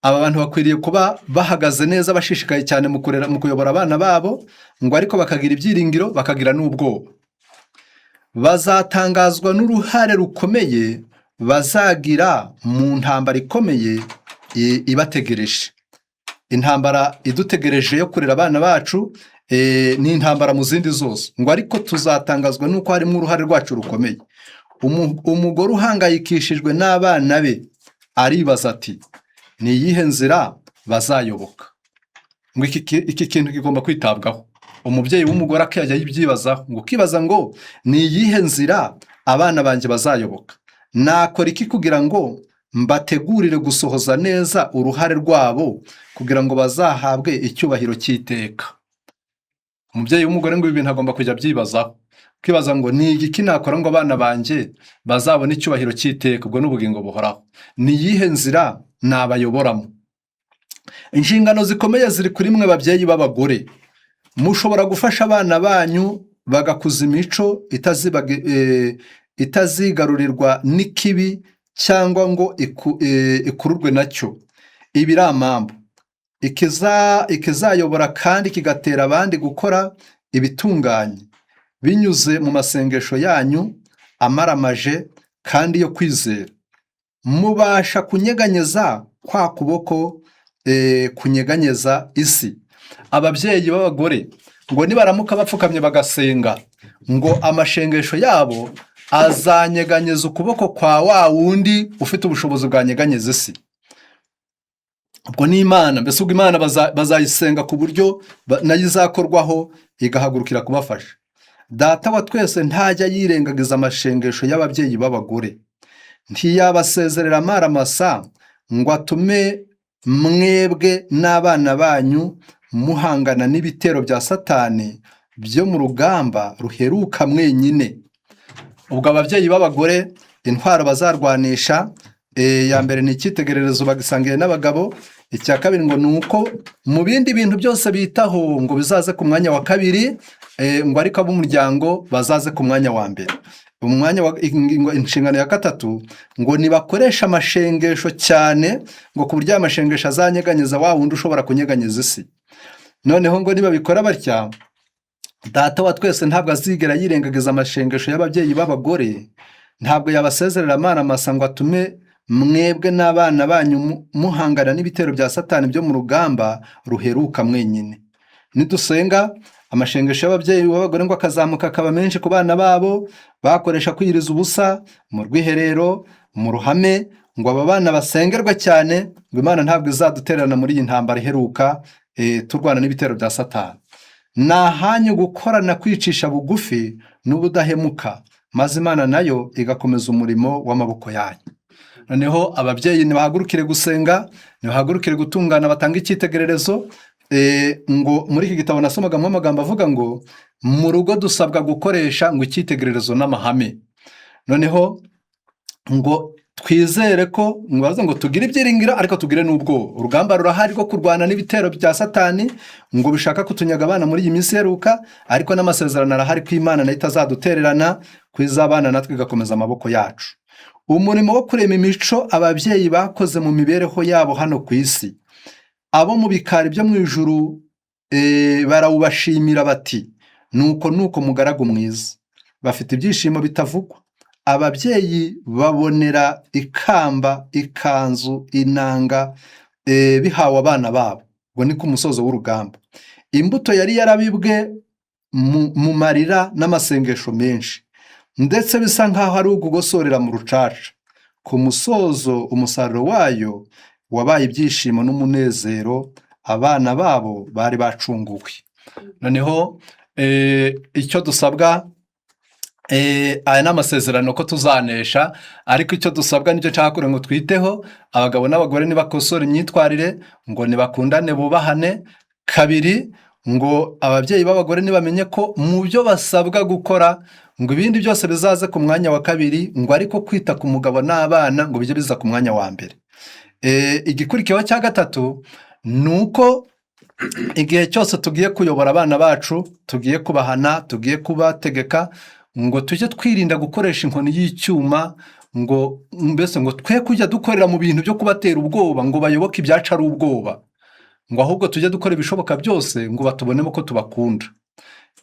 aba bantu bakwiriye kuba bahagaze neza, bashishikaye cyane mu kurera, mu kuyobora abana babo, ngo ariko bakagira ibyiringiro, bakagira n'ubwoba. Bazatangazwa n'uruhare rukomeye bazagira mu ntambara ikomeye ibategereje. Intambara idutegereje yo kurera abana bacu ni intambara mu zindi zose, ngo ariko tuzatangazwa n'uko harimo uruhare rwacu rukomeye. Umugore uhangayikishijwe n'abana be aribaza ati: "Ni iyihe nzira bazayoboka?" Ngo iki kintu kigomba kwitabwaho. Umubyeyi w'umugore akajya yibyibazaho, ngo ukibaza ngo ni iyihe nzira abana banjye bazayoboka? Nakora iki kugira ngo mbategurire gusohoza neza uruhare rwabo, kugira ngo bazahabwe icyubahiro cy'iteka? Umubyeyi w'umugore ngo ibi bintu agomba kujya abyibazaho, kwibaza ngo ni igiki nakora ngo abana banjye bazabone icyubahiro cy'iteka, ubwo ni ubugingo buhoraho? Ni iyihe nzira nabayoboramo? Inshingano zikomeye ziri kuri mwe babyeyi b'abagore. Mushobora gufasha abana banyu bagakuza imico itazigarurirwa n'ikibi cyangwa ngo ikururwe nacyo. Ibi ari amambu. Ikizayobora kandi kigatera abandi gukora ibitunganye binyuze mu masengesho yanyu amaramaje kandi yo kwizera. Mubasha kunyeganyeza kwa kuboko kunyeganyeza isi. Ababyeyi b'abagore ngo nibaramuka bapfukamye bagasenga, ngo amashengesho yabo azanyeganyeza ukuboko kwa wa wundi ufite ubushobozi bwanyeganyeza isi. Ubwo ni Imana. Mbese ubwo Imana bazayisenga ku buryo nayo izakorwaho igahagurukira kubafasha. Data wa twese ntajya yirengagiza amashengesho y'ababyeyi b'abagore. Ntiyabasezerera amaramasa ngo atume mwebwe n'abana banyu muhangana n'ibitero bya Satani byo mu rugamba ruheruka mwenyine. Ubwo ababyeyi b'abagore intwaro bazarwanisha, ya mbere ni icyitegererezo bagisangiye n'abagabo. Icya kabiri ngo ni uko mu bindi bintu byose bitaho ngo bizaze ku mwanya wa kabiri, ngo ariko ab'umuryango bazaze ku mwanya wa mbere. Umwanya wa inshingano ya gatatu ngo nibakoresha amashengesho cyane, ngo ku buryo aya mashengesho azanyeganyeza wa wundi ushobora kunyeganyeza isi. Noneho ngo nibabikora batya, Data wa twese ntabwo azigera yirengagiza amashengesho y'ababyeyi b'abagore, ntabwo yabasezerera amara masa ngo atume mwebwe n'abana banyu muhangana n'ibitero bya Satani byo mu rugamba ruheruka mwenyine. Nidusenga, amashengesho y'ababyeyi b'abagore ngo akazamuka akaba menshi ku bana babo, bakoresha kwiyiriza ubusa mu rwiherero, mu ruhame, ngo aba bana basengerwe cyane, ngo Imana ntabwo izadutererana muri iyi ntambara iheruka, turwana n'ibitero bya Satani. Ni ahanyu gukorana kwicisha bugufi n'ubudahemuka, maze Imana nayo igakomeza umurimo w'amaboko yanyu. Noneho ababyeyi ntibahagurukire gusenga, ntibahagurukire gutungana, batanga icyitegererezo. Ngo muri iki gitabo nasomagamo amagambo avuga ngo mu rugo dusabwa gukoresha ngo icyitegererezo n'amahame. Noneho ngo twizere ko ngo bavuze ngo tugire ibyiringiro ariko tugire n'ubwoba. Urugamba rurahari rwo kurwana n'ibitero bya Satani ngo bishaka kutunyaga abana muri iyi minsi iheruka, ariko n'amasezerano arahari ko Imana nayo itazadutererana, ko izabana natwe igakomeza amaboko yacu. Umurimo wo kurema imico ababyeyi bakoze mu mibereho yabo hano ku isi, abo mu bikari byo mu ijuru barawubashimira bati: "Nuko nuko, mugaragu mwiza." Bafite ibyishimo bitavugwa. Ababyeyi babonera ikamba, ikanzu, inanga, bihawe abana babo, ngo ni ku musozo w'urugamba. Imbuto yari yarabibwe mu marira n'amasengesho menshi, ndetse bisa nk'aho ari ugugosorera mu rucaca, ku musozo umusaruro wayo wabaye ibyishimo n'umunezero. Abana babo bari bacunguwe. Noneho icyo dusabwa, aya ni amasezerano ko tuzanesha, ariko icyo dusabwa nicyo nshaka kugira ngo twiteho. Abagabo n'abagore nibakosora imyitwarire, ngo nibakundane, bubahane. Kabiri, ngo ababyeyi b'abagore nibamenye ko mu byo basabwa gukora, ngo ibindi byose bizaze ku mwanya wa kabiri, ngo ariko kwita ku mugabo n'abana ngo bijye biza ku mwanya wa mbere. Igikurikiyeho cya gatatu ni uko igihe cyose tugiye kuyobora abana bacu, tugiye kubahana, tugiye kubategeka, ngo tujye twirinda gukoresha inkoni y'icyuma, ngo mbese ngo twe kujya dukorera mu bintu byo kubatera ubwoba, ngo bayoboke ibyacu ari ubwoba, ngo ahubwo tujye dukora ibishoboka byose ngo batubonemo ko tubakunda.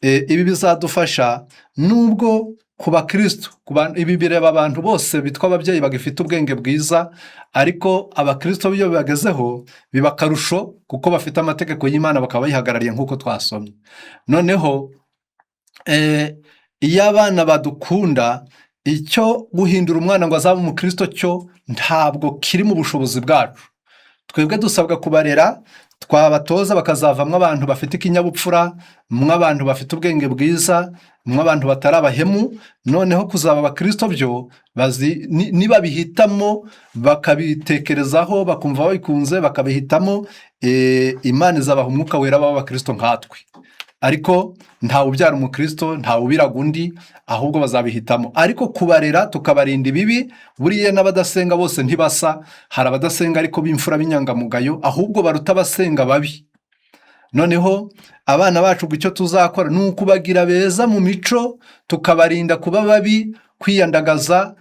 Ibi bizadufasha nubwo ku bakristo, ibi bireba abantu bose bitwa ababyeyi bagifite ubwenge bwiza, ariko abakristo iyo bibagezeho biba akarusho, kuko bafite amategeko y'Imana bakaba bayihagarariye nk'uko twasomye. Noneho iyo abana badukunda, icyo guhindura umwana ngo azabe umukristo cyo ntabwo kiri mu bushobozi bwacu. Twebwe dusabwa kubarera, twabatoza bakazavamo abantu bafite ikinyabupfura, mw'abantu bafite ubwenge bwiza, mw'abantu batari abahemu. Noneho kuzaba abakristo byo nibabihitamo, bakabitekerezaho, bakumva babikunze, bakabihitamo, Imana izabaha Umwuka Wera baba abakristo nkatwe. Ariko ntawe ubyara umukristo, ntawe ubiraga undi, ahubwo bazabihitamo. Ariko kubarera tukabarinda ibibi, buriya n'abadasenga bose ntibasa. Hari abadasenga ariko b'imfura, b'inyangamugayo, ahubwo baruta abasenga babi. Noneho abana bacu, ubwo icyo tuzakora ni ukubagira beza mu mico, tukabarinda kuba babi, kwiyandagaza,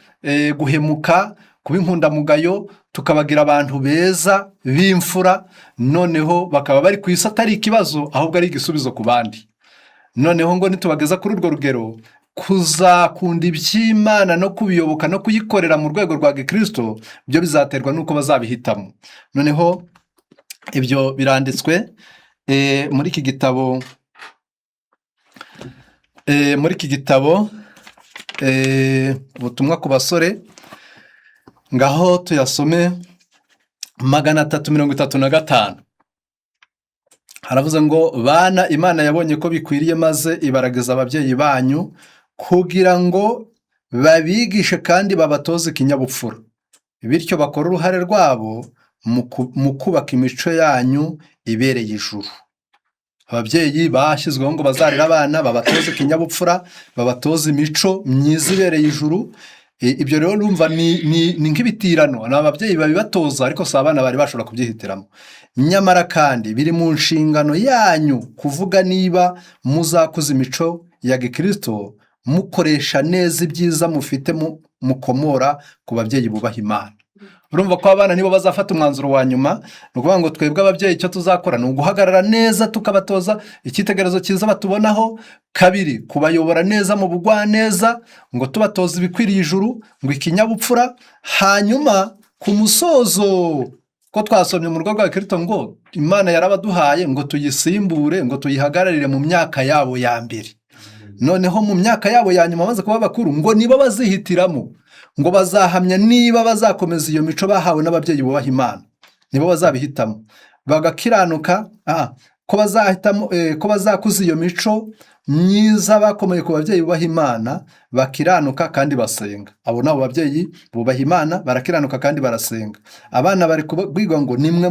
guhemuka, kuba inkundamugayo, tukabagira abantu beza b'imfura, noneho bakaba bari ku isi atari ikibazo, ahubwo ari igisubizo ku bandi. Noneho ngo nitubageza kuri urwo rugero, kuzakunda iby'Imana no kubiyoboka no kuyikorera mu rwego rwa gikristo byo bizaterwa n'uko bazabihitamo. Noneho ibyo biranditswe muri iki gitabo, ubutumwa ku basore. Ngaho tuyasome. 335 haravuze ngo: "Bana, Imana yabonye ko bikwiriye, maze ibaragiza ababyeyi banyu kugira ngo babigishe kandi babatoze ikinyabupfura, bityo bakore uruhare rwabo." mu kubaka imico yanyu ibereye ijuru. Ababyeyi bashyizweho ngo bazarere abana, babatoze ikinyabupfura, babatoze imico myiza ibereye ijuru. Ibyo rero urumva ni nk'ibitirano, ni ababyeyi babibatoza, ariko si abana bari bashobora kubyihitiramo. Nyamara kandi biri mu nshingano yanyu kuvuga niba muzakuza imico ya gikristo, mukoresha neza ibyiza mufite mukomora ku babyeyi bubaha Imana. Urumva ko abana nibo bazafata umwanzuro wa nyuma. Ni ukuvuga ngo twebwe ababyeyi icyo tuzakora ni uguhagarara neza, tukabatoza icyitegererezo cyiza batubonaho. Kabiri, kubayobora neza mu bugwaneza, ngo tubatoza ibikwiriye ijuru, ngo ikinyabupfura. Hanyuma ku musozo, ko twasomye mu rugo rwa Kristo ngo Imana yarabaduhaye ngo tuyisimbure, ngo tuyihagararire mu myaka yabo ya mbere. Noneho mu myaka yabo ya nyuma, bamaze kuba bakuru, ngo nibo bazihitiramo, ngo bazahamya niba bazakomeza iyo mico bahawe n'ababyeyi bubaha Imana. Nibo bazabihitamo bagakiranuka, ko bazahitamo, ko bazakuza iyo mico myiza bakomeye ku babyeyi bubaha Imana, bakiranuka kandi basenga. Abo ni abo babyeyi bubaha Imana, barakiranuka kandi barasenga. Abana bari kubwirwa ngo nimwe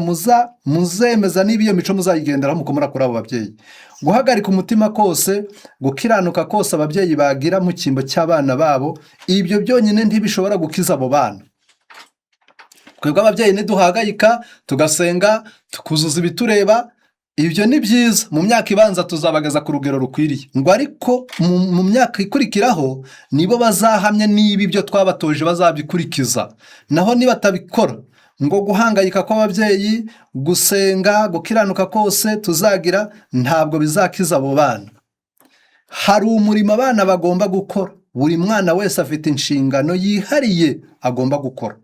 muzemeza niba iyo mico muzayigenderaho mukomora kuri abo babyeyi. Guhagarika umutima kose, gukiranuka kose ababyeyi bagira mu cyimbo cy'abana babo, ibyo byonyine ntibishobora gukiza abo bana. Twebwe ababyeyi niduhangayika, tugasenga, tukuzuza ibitureba, ibyo ni byiza. Mu myaka ibanza tuzabageza ku rugero rukwiriye, ngo ariko mu myaka ikurikiraho nibo bazahamya niba ibyo twabatoje bazabikurikiza. Naho nibatabikora, ngo guhangayika kw'ababyeyi, gusenga, gukiranuka kose tuzagira ntabwo bizakiza abo bana. Hari umurimo abana bagomba gukora. Buri mwana wese afite inshingano yihariye agomba gukora.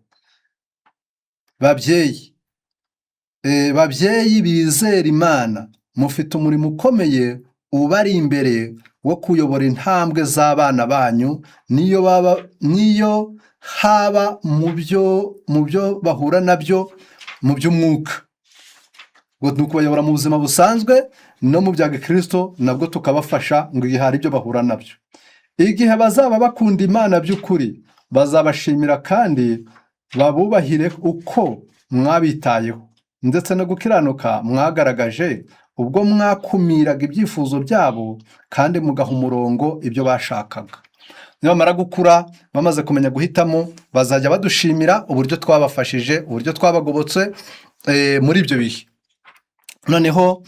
Babyeyi bizera Imana, mufite umurimo ukomeye ubari imbere wo kuyobora intambwe z'abana banyu, niyo haba mu byo bahura nabyo mu by'umwuka. Ngo ni ukubayobora mu buzima busanzwe no mu bya gikristo, nabwo tukabafasha, ngo igihe hari ibyo bahura nabyo. Igihe bazaba bakunda Imana by'ukuri, bazabashimira kandi babubahire uko mwabitayeho, ndetse no gukiranuka mwagaragaje ubwo mwakumiraga ibyifuzo byabo kandi mugaha umurongo ibyo bashakaga. Nibamara gukura, bamaze kumenya guhitamo, bazajya badushimira uburyo twabafashije, uburyo twabagobotse muri ibyo bihe. Noneho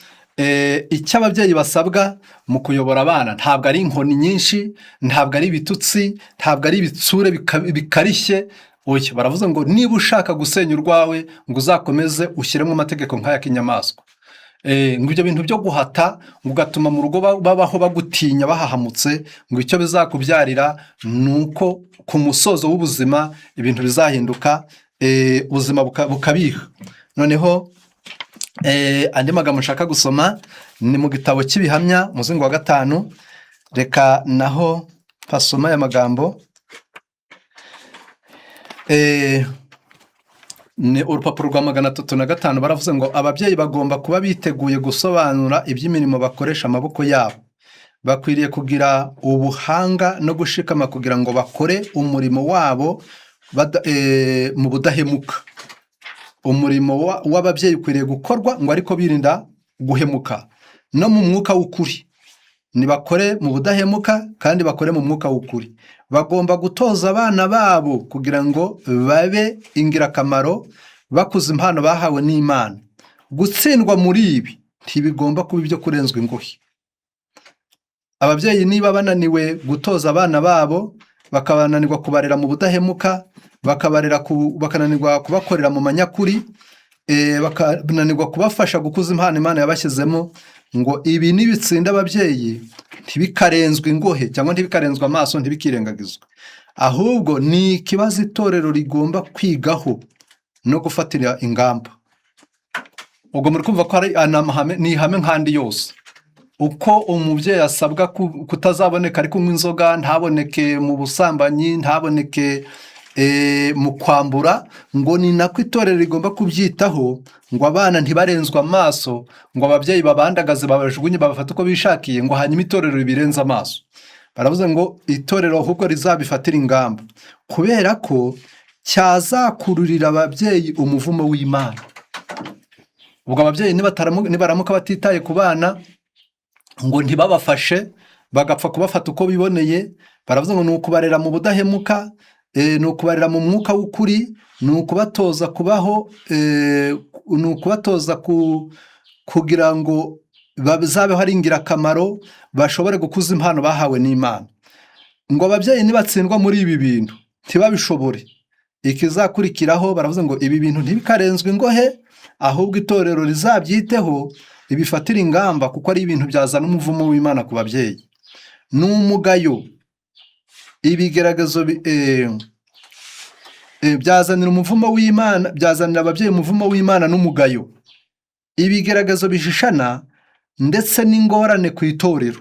icyo ababyeyi basabwa mu kuyobora abana ntabwo ari inkoni nyinshi, ntabwo ari ibitutsi, ntabwo ari ibitsure bikarishye. Oya, baravuze ngo niba ushaka gusenya urwawe, ngo uzakomeze ushyiremo amategeko nk'aya k'inyamaswa. Ngo ibyo bintu byo guhata, ngo ugatuma mu rugo babaho bagutinya, bahahamutse, ngo icyo bizakubyarira ni uko ku musozo w'ubuzima ibintu bizahinduka, ubuzima bukabiha. Noneho andi magambo nshaka gusoma ni mu gitabo cy'Ibihamya, umuzingo wa gatanu. Reka naho pasoma aya magambo. Ni urupapuro rwa 305. Baravuze ngo ababyeyi bagomba kuba biteguye gusobanura iby'imirimo bakoresha amaboko yabo. Bakwiriye kugira ubuhanga no gushikama kugira ngo bakore umurimo wabo mu budahemuka. Umurimo w'ababyeyi ukwiriye gukorwa ngo ariko birinda guhemuka no mu mwuka w'ukuri. Nibakore mu budahemuka kandi bakore mu mwuka w'ukuri. Bagomba gutoza abana babo kugira ngo babe ingirakamaro, bakuza impano bahawe n'Imana. Gutsindwa muri ibi ntibigomba kuba ibyo kurenzwa ingohe. Ababyeyi niba bananiwe gutoza abana babo, bakabananirwa kubarera mu budahemuka, bakabarera bakananirwa kubakorera mu manyakuri, bakananirwa kubafasha gukuza impano Imana yabashyizemo, ngo ibi nibitsinda ababyeyi ntibikarenzwe ingohe cyangwa ntibikarenzwe amaso, ntibikirengagizwe, ahubwo ni ikibazo itorero rigomba kwigaho no gufatira ingamba. Ubwo muri kumva ko ari amahame, ni ihame nk'andi yose. Uko umubyeyi asabwa kutazaboneka ari kunywa inzoga, ntaboneke mu busambanyi, ntaboneke mu kwambura, ngo ni nako itorero rigomba kubyitaho, ngo abana ntibarenzwe amaso, ngo ababyeyi babandagaze, babajugunye, babafate uko bishakiye, ngo hanyuma itorero ribirenze amaso. Baravuze ngo itorero ahubwo rizabifatire ingamba, kubera ko cyazakururira ababyeyi umuvumo w'Imana. Ubwo ababyeyi nibaramuka batitaye ku bana, ngo ntibabafashe, bagapfa kubafata uko biboneye, baravuze ngo ni ukubarera mu budahemuka, ni ukubarera mu mwuka w'ukuri, ni ukubatoza kubaho, ni ukubatoza kugira ngo bazabeho ari ingirakamaro, bashobore gukuza impano bahawe n'Imana. Ngo ababyeyi nibatsindwa muri ibi bintu, ntibabishobore, ikizakurikiraho, baravuze ngo ibi bintu ntibikarenzwe ingohe, ahubwo itorero rizabyiteho, ibifatire ingamba, kuko ari ibintu byazana umuvumo w'Imana ku babyeyi ni umugayo. Ibigeragezo byazanira umuvumo w'Imana, byazanira ababyeyi umuvumo w'Imana n'umugayo, ibigeragezo bishishana, ndetse n'ingorane ku itorero.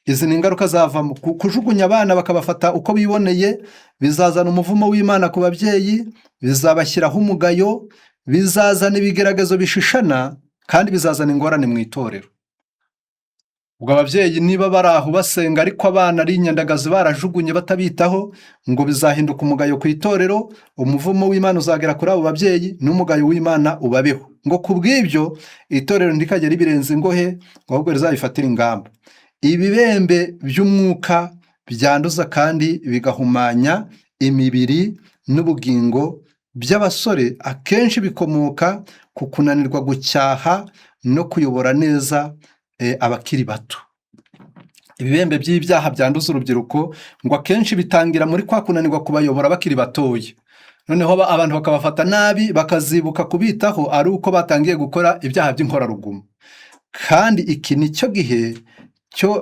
Izi ni ingaruka zavamo kujugunya abana bakabafata uko biboneye. Bizazana umuvumo w'Imana ku babyeyi, bizabashyiraho umugayo, bizazana ibigeragezo bishishana, kandi bizazana ingorane mu itorero. Ubwo ababyeyi niba bari aho basenga, ariko abana ari inyandagazi, barajugunye batabitaho, ngo bizahinduka umugayo ku itorero, umuvumo w'Imana uzagera kuri abo babyeyi n'umugayo w'Imana ubabeho. Ngo ku bw'ibyo itorero ntirikajye ribirenza ingohe, ngo ahubwo rizabifatire ingamba. Ibibembe by'umwuka byanduza kandi bigahumanya imibiri n'ubugingo by'abasore akenshi bikomoka ku kunanirwa gucyaha no kuyobora neza abakiri bato. Ibibembe by'ibyaha byanduza urubyiruko ngo akenshi bitangira muri kwa kunanirwa kubayobora bakiri batoya, noneho abantu bakabafata nabi, bakazibuka kubitaho ari uko batangiye gukora ibyaha by'inkorarugomo. Kandi iki ni cyo gihe cyo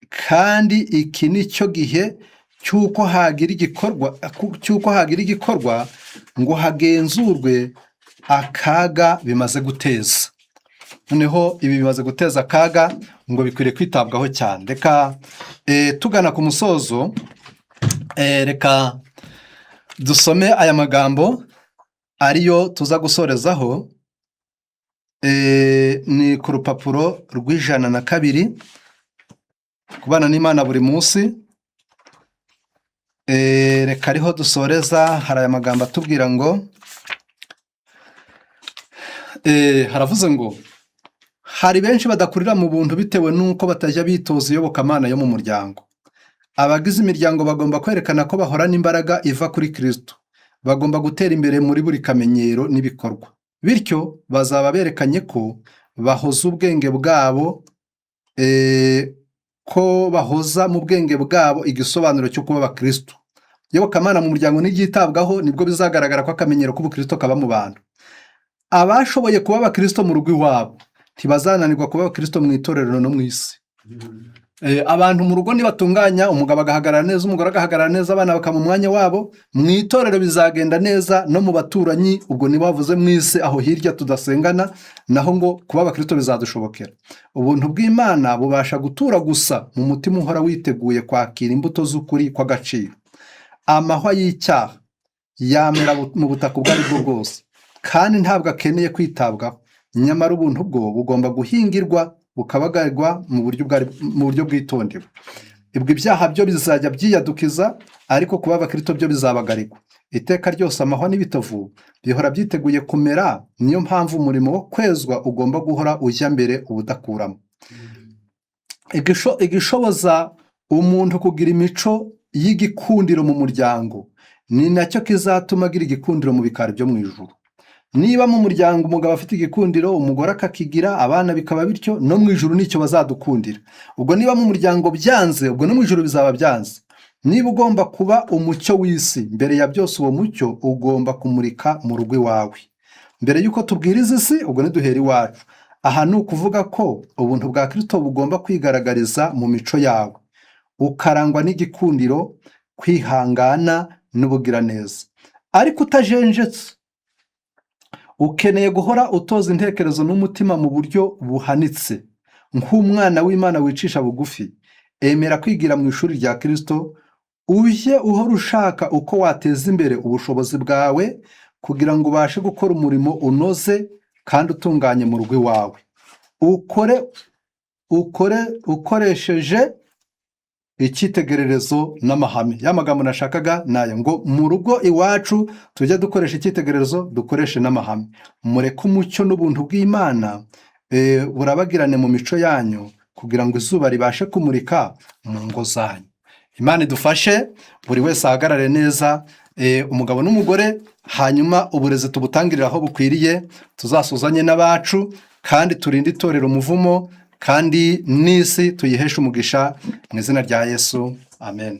kandi iki ni cyo gihe cy'uko hagira igikorwa ngo hagenzurwe akaga bimaze guteza. Noneho ibi bimaze guteza akaga, ngo bikwiriye kwitabwaho cyane. Reka tugana ku musozo, reka dusome aya magambo ariyo tuza gusorezaho. Ni ku rupapuro rw'102, kubana n'Imana buri munsi. Reka ariho dusoreza. Hari aya magambo atubwira ngo haravuze ngo hari benshi badakurira mu buntu bitewe n'uko batajya bitoza iyobokamana yo mu muryango. Abagize imiryango bagomba kwerekana ko bahorana imbaraga iva kuri Kristo. Bagomba gutera imbere muri buri kamenyero n'ibikorwa, bityo bazaba berekanye ko bahoza ubwenge bwabo, ko bahoza mu bwenge bwabo igisobanuro cyo kuba abakristo. Iyobokamana mu muryango niryitabwaho, nibwo bizagaragara ko akamenyero k'ubukristo kaba mu bantu. Abashoboye kuba abakristo mu rugo iwabo ntibazananirwa kuba abakristo mu itorero no mu isi. Abantu mu rugo nibatunganya, umugabo agahagarara neza, umugore agahagarara neza, abana bakaba mu mwanya wabo, mu itorero bizagenda neza, no mu baturanyi, ubwo niba bavuze mu isi aho hirya tudasengana, naho ngo kuba abakristo bizadushobokera. Ubuntu bw'Imana bubasha gutura gusa mu mutima uhora witeguye kwakira imbuto z'ukuri kw'agaciro. Amahwa y'icyaha yamera mu butaka ubwo ari bwo bwose, kandi ntabwo akeneye kwitabwaho. Nyamara ubuntu bwo bugomba guhingirwa, bukabagarirwa mu buryo bwitondewe. Ibwo ibyaha byo bizajya byiyadukiza, ariko kuba abakristo byo bizabagarirwa iteka ryose. Amahwa n'ibitovu bihora byiteguye kumera. Niyo mpamvu umurimo wo kwezwa ugomba guhora ujya mbere ubudakuramo. Igishoboza umuntu kugira imico y'igikundiro mu muryango ni nacyo kizatuma agira igikundiro mu bikari byo mu ijuru. Niba mu muryango umugabo afite igikundiro, umugore akakigira, abana bikaba bityo, no mu ijuru nicyo bazadukundira. Ubwo niba mu muryango byanze, ubwo no mu ijuru bizaba byanze. Niba ugomba kuba umucyo w'isi, mbere ya byose uwo mucyo ugomba kumurika mu rugo iwawe mbere y'uko tubwiriza isi. Ubwo ntiduhera iwacu. Aha ni ukuvuga ko ubuntu bwa Kristo bugomba kwigaragariza mu mico yawe, ukarangwa n'igikundiro, kwihangana n'ubugiraneza, ariko utajenjetse. Ukeneye guhora utoza intekerezo n'umutima mu buryo buhanitse. Nk'umwana w'Imana wicisha bugufi, emera kwigira mu ishuri rya Kristo. Ujye uhora ushaka uko wateza imbere ubushobozi bwawe kugira ngo ubashe gukora umurimo unoze kandi utunganye mu rugo iwawe. Ukore ukoresheje Icyitegererezo n'amahame. Ya magambo nashakaga ni aya, ngo mu rugo iwacu tujye dukoresha icyitegererezo, dukoreshe n'amahame. Mureke umucyo n'ubuntu bw'Imana burabagirane mu mico yanyu, kugira ngo izuba ribashe kumurika mu ngo zanyu. Imana idufashe, buri wese ahagarare neza, umugabo n'umugore, hanyuma uburezi tubutangirire aho bukwiriye, tuzasuzanye n'abacu, kandi turinde itorero umuvumo, kandi n'isi tuyiheshe umugisha mu izina rya Yesu. Amen.